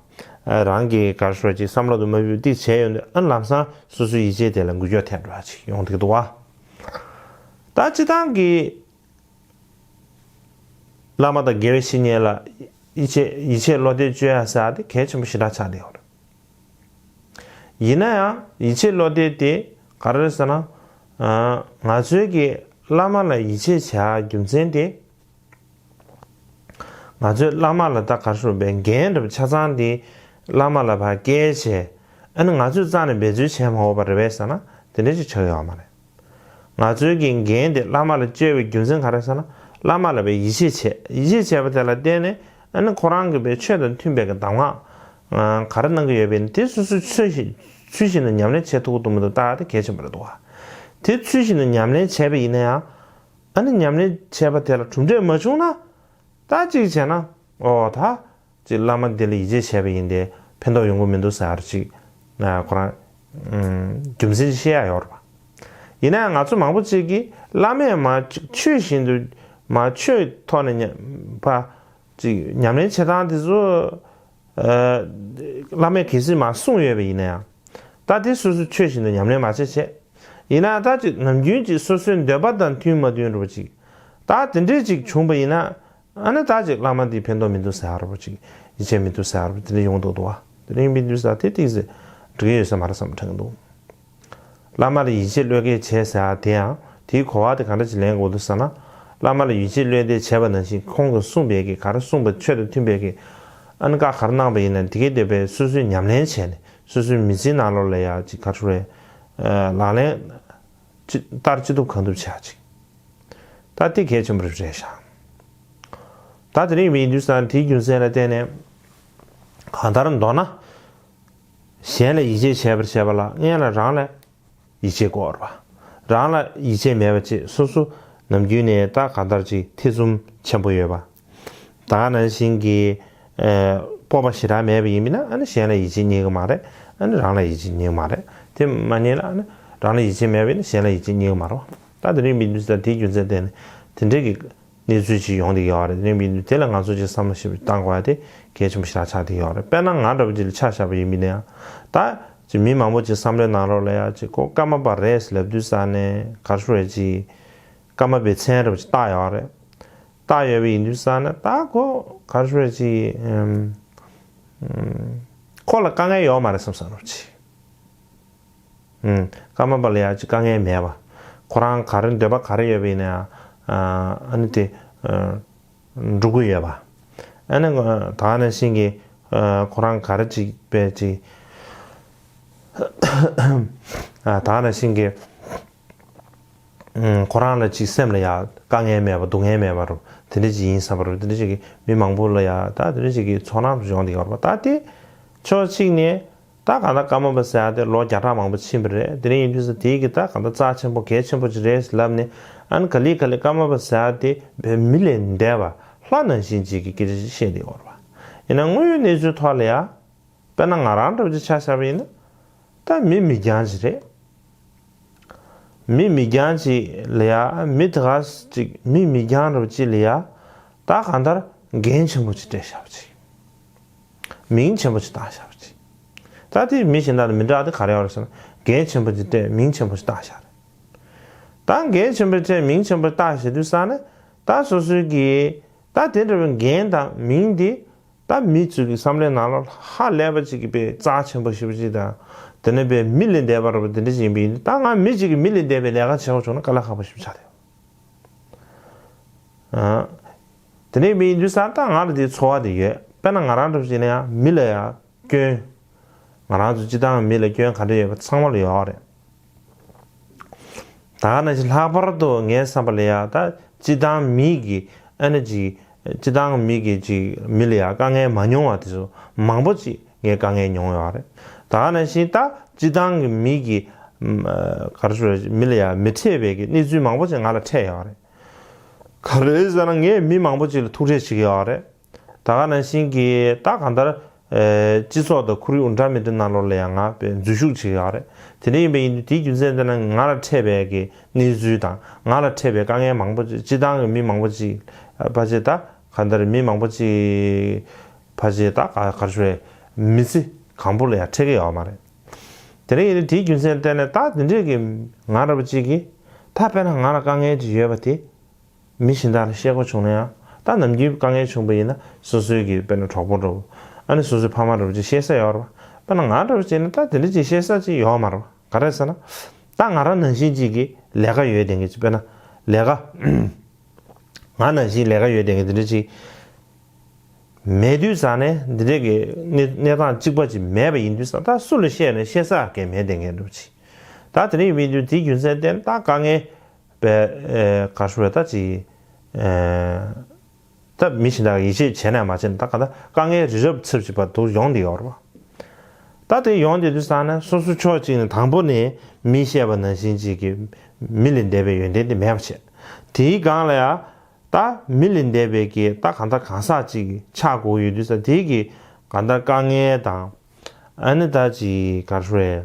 རང་གི་ག་རེ་ཞུ་དགོས་ཅིག་བསམ་བློ་དང་མ་མཐུན་པ་ཏིག་བྱས་ཡོང་དུས་ཨ་ལམ་སང་སོ་སོའི་ཡིད་ཆེས་དེ་ལ་འགུལ་སྐྱོད་ཐེབས་འགྲོ་བ་ཅིག་ཡོང་གི་འདུག་བ། ད་སྤྱིར་བཏང་གི་བླ་མ་དང་དགེ་བའི་བཤེས་གཉེན་ལ་ཡིད་ཆེས་ཡིད་ཆེས་བློ་གཏད་བཅོལ་ཡ་ཟེར་ཡ་དེ་གལ་ཆེན་པོ་ཞེ་དྲག་ཆགས་བསྡད་ཡོད་རེད། ཡིན་ན་ཡང་ཡིད་ཆེས་བློ་གཏད་དེ་ག་རེ་རེད་ཟེར་ན། ང་ཚོའི་གི་བླ་མ་ལ་ཡིད་ཆེས་བྱ་རྒྱུ་མཚན་དེ། ང་ཚོའི་བླ་མ་ལ་ད་ག་རེ་ཞུ་དགོས་པའི་འགན་འདྲ་པོ་ཆ་ཚང་དེ་བླ་མ་ལ་ཕར་བསྐྱལ་བྱས། ཨ་ནི་ང་ཚོས་རྩ་ནས་འབད་རྩོལ་བྱས་མ་འོངས་པ་རེད་པས་ཟེར་ན་དེ་འདྲ་ཅིག་ཆགས་ཡོད་མ་རེད། ང་ཚོའི་གི་འགན་དེ་བླ་མ་ལ་བཅོལ་བའི་རྒྱུ་མཚན་ག་རེ་ཟེར་ན་བླ་མ་ལ་དཔེ་ཡིད་ཆེས་བྱས་ཡིད་ཆེས་བྱས་པ་དེ་ལ་བརྟེན་ནས་ཨ་ནི་ཁོ་རང་གི་དཔེ་ཆོས་དང་མཐུན་པའི་གི་གདམས་ངག་ག་རེ་གནང་གི་ཡོད་པས་ན་དེ་སོ་སོས་ཚུལ་བཞིན་ཚུལ་བཞིན་དུ་ཉམས་ལེན་བྱེད་ཐུབ་ཀྱི་འདུག་མི་འདུག་ལྟ་ཡ་དེ་གལ་ཆེན་པོ་རེད་འདུག་བ། དེ་ཚུལ་བཞིན་དུ་ཉམས་ལེན་བྱས་པ་ཡིན་ན་ཡང་ཨ་ནི་ཉམས་ལེན་བྱས་པ་དེ་ལ་གྲུབ་འབྲས་མ་བྱུང་ན་ད་ཅིག་བྱས་ན་ཨོ་ད། ཅིག་བླ་མ་འདི་ལ་ཡིད་ཆེས་བྱས་པ་ཡིན་ཏེ་ཕན་ཐོགས་ཡོང་གི་མི་འདུག་ཟེར་ཅིག་ཁོ་རང་ རྒྱུ་མཚན་ཅིག་བཤད་ཡ་ཡོད་རེད་པ། ཡིན་ན་ཡང་ང་ཚོ་མང་པོ་ཅིག་གིས་བླ་མས་མ་ཆོས་བཞིན་དུ་མ་ཆོས་ཐོག་ནས་ཉམས་པ་ཅིག་ཉམས་ལེན་བྱེད་སྟངས་དེ་ཚོ་བླ་མས་གལ་སྲིད་མ་གསུངས་ཡོད་པ་ཡིན་ན་ཡང་། ད་དེ་སོ་སོ་ཆོས་བཞིན་དུ་ཉམས་ལེན་མ་བྱེད་བྱས། ཡིན་ན་ད་ཅིག་ནམ་རྒྱུན་ཅིག་སོ་སོའི་འདོད་པ་དང་མཐུན་མ་མཐུན་འདྲ་པོ་ཅིག་ད་དེ་འདྲས་ཅིག་བྱུང་པ་ཡིན་ན། ཨ་ནི་ད་ཅིག་བླ་མ་འདི་ཕན་ཐོགས་མི་འདུག་ཟེར་ཡ་འདྲ་པོ་ཅིག་ཡིད་ཆེས་མི་འདུག་ཟེར་ཡ་འདྲ་པོ་དེ་འདྲས་ཡོང་འདུག་འདུག་བ། དེ་འདྲས་ཡིན་པའི་དུས་ས་དེ་ཏིག་ཙམ་འགྲིག་གི་ཡོད་ས་མ་རེད་བསམ་དྲན་གྱི་འདུག་བླ་མ་ལ་ཡིད་ཆེས་བློས་འགེལ་བྱས་ཟེར་ཡ་དེ་ཡང་དེའི་གོ་བ་དེ་ག་འདྲ་ཅིག་ལེན་དགོས་འདུག་ཟེར་ན། བླ་མ་ལ་ཡིད་ཆེས་བློས་འགེལ་བྱས་པ་ནང་བཞིན་ཁོང་གིས་གསུངས་པའི་གི་ག་རེ་གསུངས་པ་ཆོས་དང་མཐུན་པའི་གི་ཨ་ནི་བཀའ་ག་རེ་གནང་པ་ཡིན་ན་དེ་གའི་དེ་བས་སོ་སོས་ཉམས་ལེན་བྱས་ནས་སོ་སོའི་མི་ཚེའི་ནང་ལོགས་ལ་ཡ་ཅིག་ག་རེ་ཟེར་དགོས་རེད། ལག་ལེན་ཅི་ལྟར་ཅི་ཐུབ་གང་ཐུབ་བྱ་ཅིག་ད་དེ་གལ་ཆེན་པོ་རེད་ཤག་ད་དེ་རིང་མིའི་དུས་སང་དེའི་རྒྱུ་མཚན་ལ་བརྟེན་ནས་གང་ལྟར་མདོར་ན། གཞན་ལ་ཡིད་ཆེས་བྱས་པར་བྱེད་པ་ལ་སྔོན་ལ་རང་ལ་ཡིད་ཆེས་དགོས་པ། རང་ལ་ཡིད་ཆེས་མེད་པ་ཅིག་སོ་སོ་ནམ་རྒྱུན་ནས་ད་གང་ལྟར་ཅིག་ཐེ་ཚོམ་ཆེན་པོ་ཡོད་པ། ད་ག་ནང་བཞིན་གྱི་ཨེ་སྤོབས་པ་ཞེ་དྲག་མེད་པ་ཡིན་མིན་ན་ཨ་ནི་གཞན་ལ་ཡིད་ཆེས་རྙེད་ཀྱི་མ་རེད། ཨ་ནི་རང་ལ་ཡིད་ཆེས་རྙེད་ཀྱི་མ་རེད། དེ་མ་རྙེད་ན་ཨ་ནི་རང་ལ་ཡིད་ཆེས་མེད་པ་ཡིན་ན་གཞན་ལ་ཡིད་ཆེས་རྙེད་ཀྱི་མ་རེད་བ། ད་དེ་རིང་མི་འདུག་ས་དེའི་རྒྱུ་མཚན་བརྟེན་ནས་དེ་འདྲའི་གི་གནས་ཚུལ་ཅིག་ཡོང་བསྡད་ཡོད་རེད། དེ་རིང་མི་འདུག་དེ་ལ་ང་ཚོ་ཅིག་བསམ་བློ་ཞིབ་བཏང་དགོས་ཡ་དེ་གལ་ཆེན་པོ་ཞེ་དྲག་ཆགས་བསྡད་ཡོད་རེད། དཔེར་ན་ང་འདྲ་པོ་ཅིག་ལ་ཆ་བཞག་པ་ཡིན་མིན་ན་ཡང་ད་ཅིག་མི་མང་པོ་ཅིག་བསམ་བློའི་ནང་ལོགས་ལ་ཡ་ཅིག་ཁོ་ཀརྨ་པ་རེད་ལབ་དུས་ས་ནས་ག་རེ་ཞུ་རེད་ཅིག་ཀརྨ་པའི་མཚན་འདྲ་པོ་ཅིག་བཏགས་ཡོད་རེད། བཏགས་ཡོད་པ་ཡིན་དུས་ས་ན་ད་ཁོ་ག་རེ་ཞུ་རེད་ཅིག་ཨམ། ཨམ། ཁོ་ལ་དཀའ་ངལ་ཡོད་མ་རེད་བསམ་བསམ་རོགས་ཅིག་ཨམ། ཀརྨ་པ་ལ་ཡ་ཅིག་དཀའ་ངལ་མེད་པ། ཁོ་རང་ག་རེ་འདོད་པ་ག་རེ་ཡོད་པ་ཡིན་ན་ཡང་ཨ་ནི་དེ་འགྲུབ་ཀྱི་ཡོད་པ། ཨ་ནི་ད་ག་ནང་བཞིན་གྱི་ཁོ་རང་ག་རེ་ཅིག་པས་ཅིག་ད་ག་ནང་བཞིན་གྱི་ཁོ་རང་ལ་ཅིག་སེམས་ལ་ཡ་དཀའ་ངལ་མེད་པ་སྡུག་བསྔལ་མེད་པ་རུ་དེ་འདྲ་ཅིག་ཡིན་བསམ་པ་རུ་དེ་འདྲ་ཅིག་གི་མི་མང་པོ་ལ་ཡ་ད་དེ་འདྲ་ཅིག་གི་ཚོར་སྣང་རུ་ཡོང་བསྡད་ཡོད་རེད་པ། ད་དེ་ཕྱོགས་གཅིག་ནས་ད་གང་ལྟར་ཀརྨ་པ་ཟེར་ཡ་དེ་ལོ་བརྒྱ་ཕྲག་མང་པོ་ཕྱིན་པ་རེད། དེ་རིང་ཡིན་དུས་ས་དེའི་གི་ད་གང་ལྟར་རྩ་ཆེན་པོ་གལ་ཆེན་པོ་ཅིག་རེད་ལབ་ནས་ཨ་ནི་ག་ལེ་ག་ལེ་ཀརྨ་པ་ཟེར་ཡ་དེ་བའི་མི་ལས་འདས་པ་ལྷ་ནང་བཞིན་ཅིག་གི་སྐད་ཆ་ཅིག་བཤད་བསྡད་ཡོད་རེད་པ། ཡིན་ན་དངོས་ཡོད་གནས་ཚུལ་ཐོག་ལ་ཡ། དཔེར་ན་ང་རང་འདྲ་པོ་ཅིག་ཆ་བཞག་པ་ཡིན་ན། ད་མི་མི་རྐྱང་ཅིག་རེད། མི་མི་རྐྱང་ཅིག་ལ་ཡ་མི་དེ་ག་ཅིག་མི་མི་རྐྱང་འདྲ་པོ་ཅིག་ལ་ཡ། ད་གང་ལྟར་འགན་ཆེན་པོ་ཅིག་སྤྲད་བཞག་པ་ཅིག་མིང་ཆེན་པོ་ཅིག་བཏགས་བཞག་པ་ཅིག་ད་དེ་མི་གཞན་དག་དང་མི་འདྲ་དེ་ག་རེ་ཡོད་རེད་ཟེར་ན་འགན་ཆེན་པོ་ཅིག་སྤྲད་མིང་ཆེན་པོ་ཅིག་བཏགས་བཞག་རེད། ད་འགན་ཆེན་པོ་སྤྲད་མིང་ཆེན་པོ་བཏགས་བཞག་དུས་ས་ནས་ད་སོ་སོའི་གི་ད་དེ་འདྲ་བའི་འགན་དང་མིང་དེ། ད་མི་ཚོས་ཀྱི་བསམ་བློའི་ནང་ལ་ཧ་ལས་པ་ཅིག་གི་པའི་རྩ་ཆེན་པོ་ཞེ་པོ་ཅིག་དང་། དེ་ནས་པའི་མི་ལས་འདས་པ་རེད་པ་དེ་འདྲ་ཞིག་ཡིན་པ་ཡིན་དུས་ད་ང་མི་ཅིག་གི་མི་ལས་འདས་པའི་ལས་ཀ་བྱེད་དགོས་བྱུང་ན་དཀའ་ལས་ཁག་པོ་ཞེ་པོ་ཆགས་རེད། ཨ། དེ་ནས་མི་ཡིན་དུས་ས་ད་ང་ལ་དེའི་ཚོར་བ་དེ་ཡོད། དཔེར་ན་ང་རང་འདྲ་པོ་ཅིག་ཡིན་ན་ཡང་མི་ལ་ཡང་སྐྱོན། ང་རང་ཚོ་སྤྱི་བཏང་མི་ལ་སྐྱོན་ག་འདྲ་ཡོད་པ་ཚང་མ་ལ་ཡོད་རེད། ད་ག་ནང་བཞིན་ལྷག་པར་དུ་ངའི་བསམ་པ་ལ་ཡ་ད་སྤྱི་བཏང་མི་གི་ཨ་ནི་ཅིག་སྤྱི་བཏང་མི་གི་ཅིག་མི་ལ་ཡ་དཀའ་ངལ་མ་མྱོང་བ་དེ་ཚོ་མང་པོ་ཅིག་ངས་དཀའ་ངལ་མྱོང་ཡོད་རེད། ད་ག་ནང་བཞིན་ད་སྤྱི་བཏང་གི་མི་གི་ཨམ་ཨ་ག་རེ་ཞུ་རེད་མི་ལ་ཡ་མི་འཕྲད་པའི་གི་གནས་ཚུལ་མང་པོ་ཅིག་ང་ལ་འཕྲད་ཡོད་རེད། ག་རེ་ཟེར་ན་ངས་མི་མང་པོ་ཅིག་ལ་ཐུག་འཕྲད་བྱེད་ཀྱི་ཡོད་རེད། ད་ག་ནང་བཞིན་གྱི་ད་གང་ལྟར་ཨེ་སྤྱི་ཚོགས་དང་ཁོར་ཡུག་འདྲ་མི་འདྲ་ནང་ལོགས་ལ་ཡང་ང་དཔེ་འཛུལ་ཞུགས་བྱེད་ཀྱི་ཡོད་རེད། དེ་འདྲ་ཡིན་པ་ཡིན་དུས་དེའི་རྒྱུ་མཚན་དེ་ནི་ང་ལ་འཕྲད་པའི་གི་གནས་ཚུལ་དང་ང་ལ་འཕྲད་པའི་དཀའ་ངལ་མང་པོ་ཅིག་སྤྱི་བཏང་གི་མི་མང་པོ་ཅིག་ཕལ་ཆེར་ད་གང་ལྟར་མི་མང་པོ་ཅིག་ཕལ་ཆེར་ད་ག་ག་རེ་ཞུ་རེད་མི་ཚེ་གང་པོ་ལ་ཡང་འཕྲད་ཀྱི་ཡོད་མ་རེད། དེ་འདྲ་ཡིན་དུས་དེའི་རྒྱུ་མཚན་དེ་ནི་ད་དེ་འདྲས་ཀྱི་ང་འདྲ་པོ་ཅིག་གིས་ད་དཔེར་ན་ང་ལ་དཀའ་ངལ་ཅིག་ཡོད་པ་དེ། མི་གཞན་དག་ལ་བཤད་དགོས་བྱུང་ན་ཡང་ད་ནམ་རྒྱུན་དཀའ་ངལ་བྱུང་པ་ཡིན་ན་སོ་སོའི་གི་དཔེར་ན་གྲོགས་པོ་འདྲ་བོ་ཨ་ནི་སོ་སོའི་ཕ་མ་འདྲ་བོ་ཅིག་བཤད་ས་ཡོད་རེད་པ། དཔེར་ན་ང་འདྲ་བོ་བྱས་ན་ད་དེ་འདྲ་ཅིག་བཤད་ས་ཅིག་ཡོད་མ་རེད་པ། ག་རེ་ཟེར་ན་ད་ང་རང་ནང་བཞིན་ཅིག་གི་ལས་ཀ་ཡོད་དེ་འགའ་ཅིག་དཔེར་ན་ལས་ཀ་ང་ནང་བཞིན་ལས་ཀ་ཡོད་དེ་འགའ་དེ་འདྲ་ཅིག་མེད་དུས་ཙང་ནས་འདི་འདྲ་གི་གནས་གནས་སྟངས་གཅིག་པ་ཅིག་མེད་པ་ཡིན་དུས་ཙང་ད་སུ་ལ་བཤད་ནས་བཤད་ས་གི་མེད་དེ་འགའ་འདྲ་བོ་ཅིག་ད་དེ་འདྲ་ཡིན་དུས་དེའི་རྒྱུ་མཚན་བརྟེན་ད་དཀའ་ངལ། པའི་ཨེ་ག་རེ་ཞུ་རེད་ད་ཅིག་ཨེ་ད་མི་གཞན་དག་ཡིད་ཆེས་བྱས་ནས་མ་བྱས་ནས་ད་ག་ད་དཀའ་ངལ་རི་རབ་ཚབས་ཆེ་བ་འདུག་ཡོང་བསྡད་ཡོད་རེད་པ། ད་དེ་ཡོང་བསྡད་དུས་ཙང་ནས་སོ་སོ་ཕྱོགས་གཅིག་ནས་དང་པོ་ནས་མིས་བཤད་པ་ནང་བཞིན་ཅིག་གི་མི་ལས་འདས་པའི་ཡོན་ཏན་དེ་མེད་པ་བྱས། དེའི་སྒང་ལ་ཡང་ད་མི་ལས་འདས་པའི་གི་ད་གང་ལྟར་གང་ཟག་ཅིག་ཆགས་དགོས་ཡོད་དུས་ཙང་དེའི་གི་གང་ལྟར་དཀའ་ངལ་དང་ཨ་ནི་ད་ཅིག་ག་རེ་ཞུ་རེད།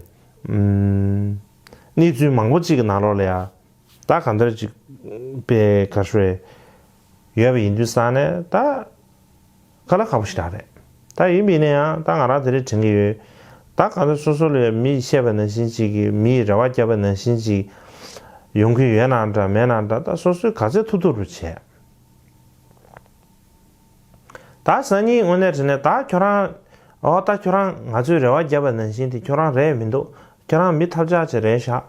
ཨུམ། གནས་ཚུལ་མང་པོ་ཅིག་གི་ནང་ལོགས་ལ་ཡ། ད་གང་ལྟར་ཅིག་པའི་ག་རེ་ཞུ་དགོས་རེད། ཡོད་པ་ཡིན་དུས་ཙང་ནས་ད་དཀའ་ལས་ཁག་པོ་ཞིག་རེད། ད་ཡིན་པ་ཡིན་ན་ཡང་ད་ང་རང་དེ་རིང་དྲན་གྱི་ཡོད། ད་གང་ལྟར་སོ་སོ་ལ་མིས་བཤད་པ་ནང་བཞིན་ཅིག་གི་མིས་རེ་བ་བརྒྱབ་པ་ནང་བཞིན་ཅིག་ཡོང་གི་ཡོད་ན་འདྲ་མེད་ན་འདྲ། ད་སོ་སོས་ག་ཚོད་ཐུབ་ཐུབ་རུ་བྱས། ད་སང་ཉིན་དངོས་གནས་དྲན་ནས་ད་ཁྱོད་རང་། ཨོ་ད་ཁྱོད་རང་ང་ཚོས་རེ་བ་བརྒྱབ་པ་ནང་བཞིན་དེ་ཁྱོད་རང་རེད་མི་འདུག་ཁྱོད་རང་མི་ཐབས་ཆག་ཅིག་རེད་ཤག་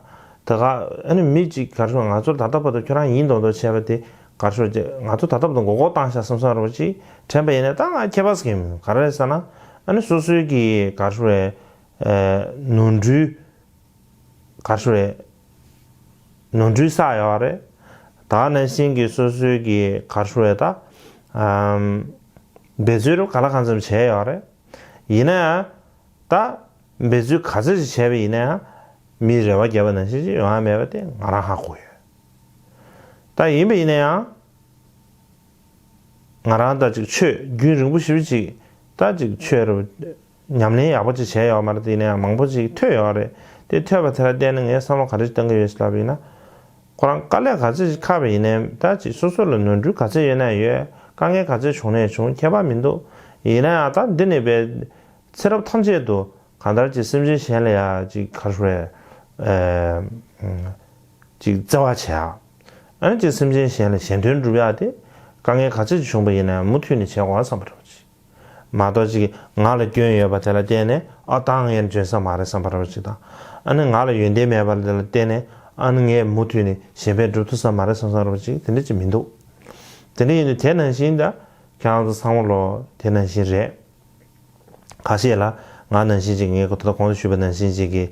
ད་ག་ཨ་ནི་མི་གཅིག་ག་རེ་ཞུ། ང་ཚོ་ད་ལྟ་བར་དུ་ཁྱོད་རང་ཡིན་མདོག་མདོག་བྱས་པ་དེ་ག་རེ་ཞུ། ང་ཚོ་ད་ལྟ་བར་དུ་མགོ་སྐོར་བཏང་ཤག་བསམ་བསམ་རོགས་ཅིག་དྲན་པ་ཡིན་ན་ད་ང་ཁྱད་པར་ཟེར་གྱི་མི་འདུག་ག་རེ་རེད་ཟེར་ན། ཨ་ནི་སོ་སོའི་གི་ག་རེ་ཞུ་རེད། ནོར་འཁྲུལ། ག་རེ་ཞུ་རེད། ནོར་འཁྲུལ་བསགས་ཡོད་རེད། ད་ནང་བཞིན་གྱི་སོ་སོའི་གི་ག་རེ་ཞུ་རེད་ད། ཨམ། འབད་རྩོལ་རུ་ག་ལ་གང་འཚམ་བྱས་ཡོད་རེད། ཡིན་ན་ཡང་། ད། འབད་རྩོལ་ག་ཚོད་ཅིག་བྱས་པ་ཡིན་ན་ཡང་། མིས་རེ་བ་བརྒྱབ་པ་ནང་བཞིན་ཅིག་ཡོང་ཡ་མེད་པ་དེ་ང་རང་ཧ་གོ་ཡོད། ད་ཡིན་པ་ཡིན་ན་ཡང་། ང་རང་ད་ཅིག་ཆོས་རྒྱུན་རིང་པོ་ཞེ་པོ་ཅིག་ད་ཅིག་ཆོས་རུ་ཉམས་ལེན་ཡག་པོ་ཅིག་བྱས་ཡོད་མ་རེད། དེ་ཡིན་ན་ཡང་མང་པོ་ཅིག་ཐོས་ཡོད་རེད། དེ་ཐོས་པ་དེ་ལ་བརྟེན་ནས་ངས་བསམ་བློ་ག་རེ་ཞིག་གཏོང་གི་ཡོད་ཞེས་ལབ་པ་ཡིན་ན། ཁོ་རང་དཀའ་ལས་ག་ཚོད་ཅིག་ཁག་པ་ཡིན་ནའི་ད་ཅིག་སོ་སོ་ལ་ནོར་འཁྲུལ་ག་ཚོད་ཡོད་ན་ཡོད། དཀའ་ངལ་ག་ཚོད་བྱུང་ན་བྱུང་། ཁྱད་པར་མི་འདུག་ཡིན་ན་ཡང་ད་འདི་ནས་པའི་ཚེ་རབས་ཐམས་ཅད་དུ་གང་ལྟར་ཅིག་སེམས་ཅན་གཞན་ལ་ཡ་ཅིག་ག་རེ་ཞུ་རེད། ཨེ། ཅིག་བརྩེ་བ་བྱེད་ཡག་ཨ་ནི་ཅིག་སེམས་ཅན་གཞན་ལ་གཞན་དོན་སྒྲུབ་ཡག་དེ་དཀའ་ངལ་ག་ཚོད་ཅིག་བྱུང་པ་ཡིན་ན་ཡང་མུ་མཐུད་ནས་བྱེད་དགོས་བསམ་པ་རེད་པ་ཅིག་མ་གཏོགས་ཅིག་ང་ལ་སྐྱོན་ཡོད་པ་དེ་ལ་བརྟེན་ནས་ཨ་ད་ངས་འཇོན་ས་མ་རེད་བསམ་པ་རེད་པ་ཅིག་དང་། ཨ་ནི་ང་ལ་ཡོན་ཏན་མེད་པ་དེ་ལ་བརྟེན་ནས་ཨ་ནི་ངས་མུ་མཐུད་ནས་གཞན་ཕན་སྒྲུབ་ཐུབ་ས་མ་རེད་བསམ་ས་རེད་པ་ཅིག་དེ་འདྲ་ཅིག་མི་འདུག་དེ་འདྲ་ཡིན་དུས་དེ་ནང་བཞིན་ད་ཁྱེད་རང་ཚོ་ཚང་མ་ལོ་དེ་ནང་བཞིན་རེད། ཁ་ཤས་ལ་ང་ནང་བཞིན་ཅིག་ངས་ད་ལྟ་གོང་དུ་ཞུས་པ་ནང་བཞིན་ཅིག་གི་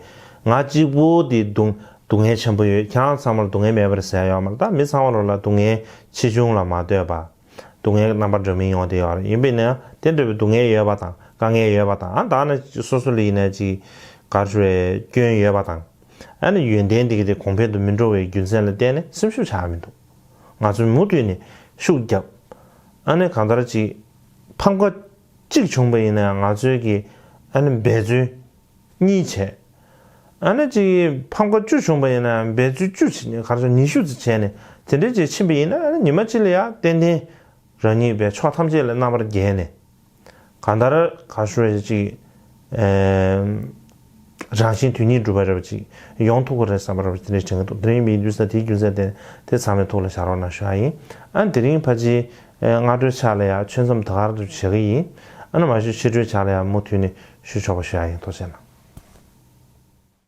ང་གཅིག་པུ་དེ་སྡུག་སྡུག་བསྔལ་ཆེན་པོ་ཡོད། ཁྱེད་རང་ཚང་མར་སྡུག་བསྔལ་མེད་པ་རེད་ཟེར་ཡ་ཡོད་མ་རེད། ད་མི་ཚང་མ་ལོ་ལ་སྡུག་བསྔལ་ཆེ་ཆུང་ལ་མ་ལྟོས་པ་སྡུག་བསྔལ་རྣམ་པ་འདྲ་མིན་ཡོང་བསྡད་ཡོད་རེད། ཡིན་པས་ན་དེ་འདྲ་བའི་སྡུག་བསྔལ་ཡོད་པ་དང་དཀའ་ངལ་ཡོད་པ་དང་ཨ་ད་ནི་སོ་སོ་ལ་ཡིན་ན་ཅིག་ག་རེ་ཞུ་རེད། སྐྱོན་ཡོད་པ་དང་ཨ་ནི་ཡོན་ཏན་དེ་གི་དེ་གོང་འཕེལ་དུ་མི་འགྲོ་བའི་རྒྱུ་མཚན་ལ་བརྟེན་ནས་སེམས་ཤུགས་ཆག་ཡ་མི་འདུག་ང་ཚོས་མུ་མཐུད་ནས་ཤུགས་བརྒྱབ། ཨ་ནི་གང་ལྟར་ཅིག་ཕམ་ཁ་གཅིག་བྱུང་པ་ཡིན་ན་ཡང་ང་ཚོའི་གི་ཨ་ནི་འབད་རྩོལ་གཉིས་བྱས། ཨ་ནི་ཅིག་ཕམ་ཁ་བཅུ་བྱུང་པ་ཡིན་ན་ཡང་འབད་རྩོལ་བཅུ་བྱས་ནས་ག་རེ་ཟེར་ཉི་ཤུ་ཙམ་བྱས་ནས་དེ་འདྲས་ཅིག་ཕྱིན་པ་ཡིན་ན་ཨ་ནི་ཉི་མ་གཅིག་ལ་ཡང་ཏན་ཏན་རང་ཉིད་པའི་ཕྱོགས་ཐམས་ཅད་ལ་རྣམ་པར་རྒྱལ་ནས་གང་ལྟར་ག་རེ་ཞུ་རེད། ཅིག་ཨེ་རང་བཞིན་དོན་གཉིས་འགྲུབ་པ་རེད་པ་ཅིག་ཡོང་ཐུབ་ཀྱི་རེད་བསམ་པ་རེད་པ་དེ་འདྲས་དྲན་གྱི་འདུག་དེ་འདྲ་ཡིན་པའི་དུས་ས་དེའི་རྒྱུ་མཚན་དེ་དེ་ཚང་མའི་ཐོག་ལ་བཞག་རོགས་གནང་ཞུ་ཡ་ཡིན། ཨ་ནི་དེ་རིང་ཕལ་ཆེར་ཨེ་སྔ་དྲོའི་ཆ་ལ་ཡང་ཆོས་མཚམས་ད་གར་དུ་བྱེད་ཀྱི་ཡིན། ཨ་ནི་མ་གཞི་ཕྱི་དྲོའི་ཆ་ལ་ཡང་མུ་མཐུད་ནས་ཞུ་ཆོག་པ་ཞུ་ཡ་ཡིན། ཐུགས་རྗེ་གནང་།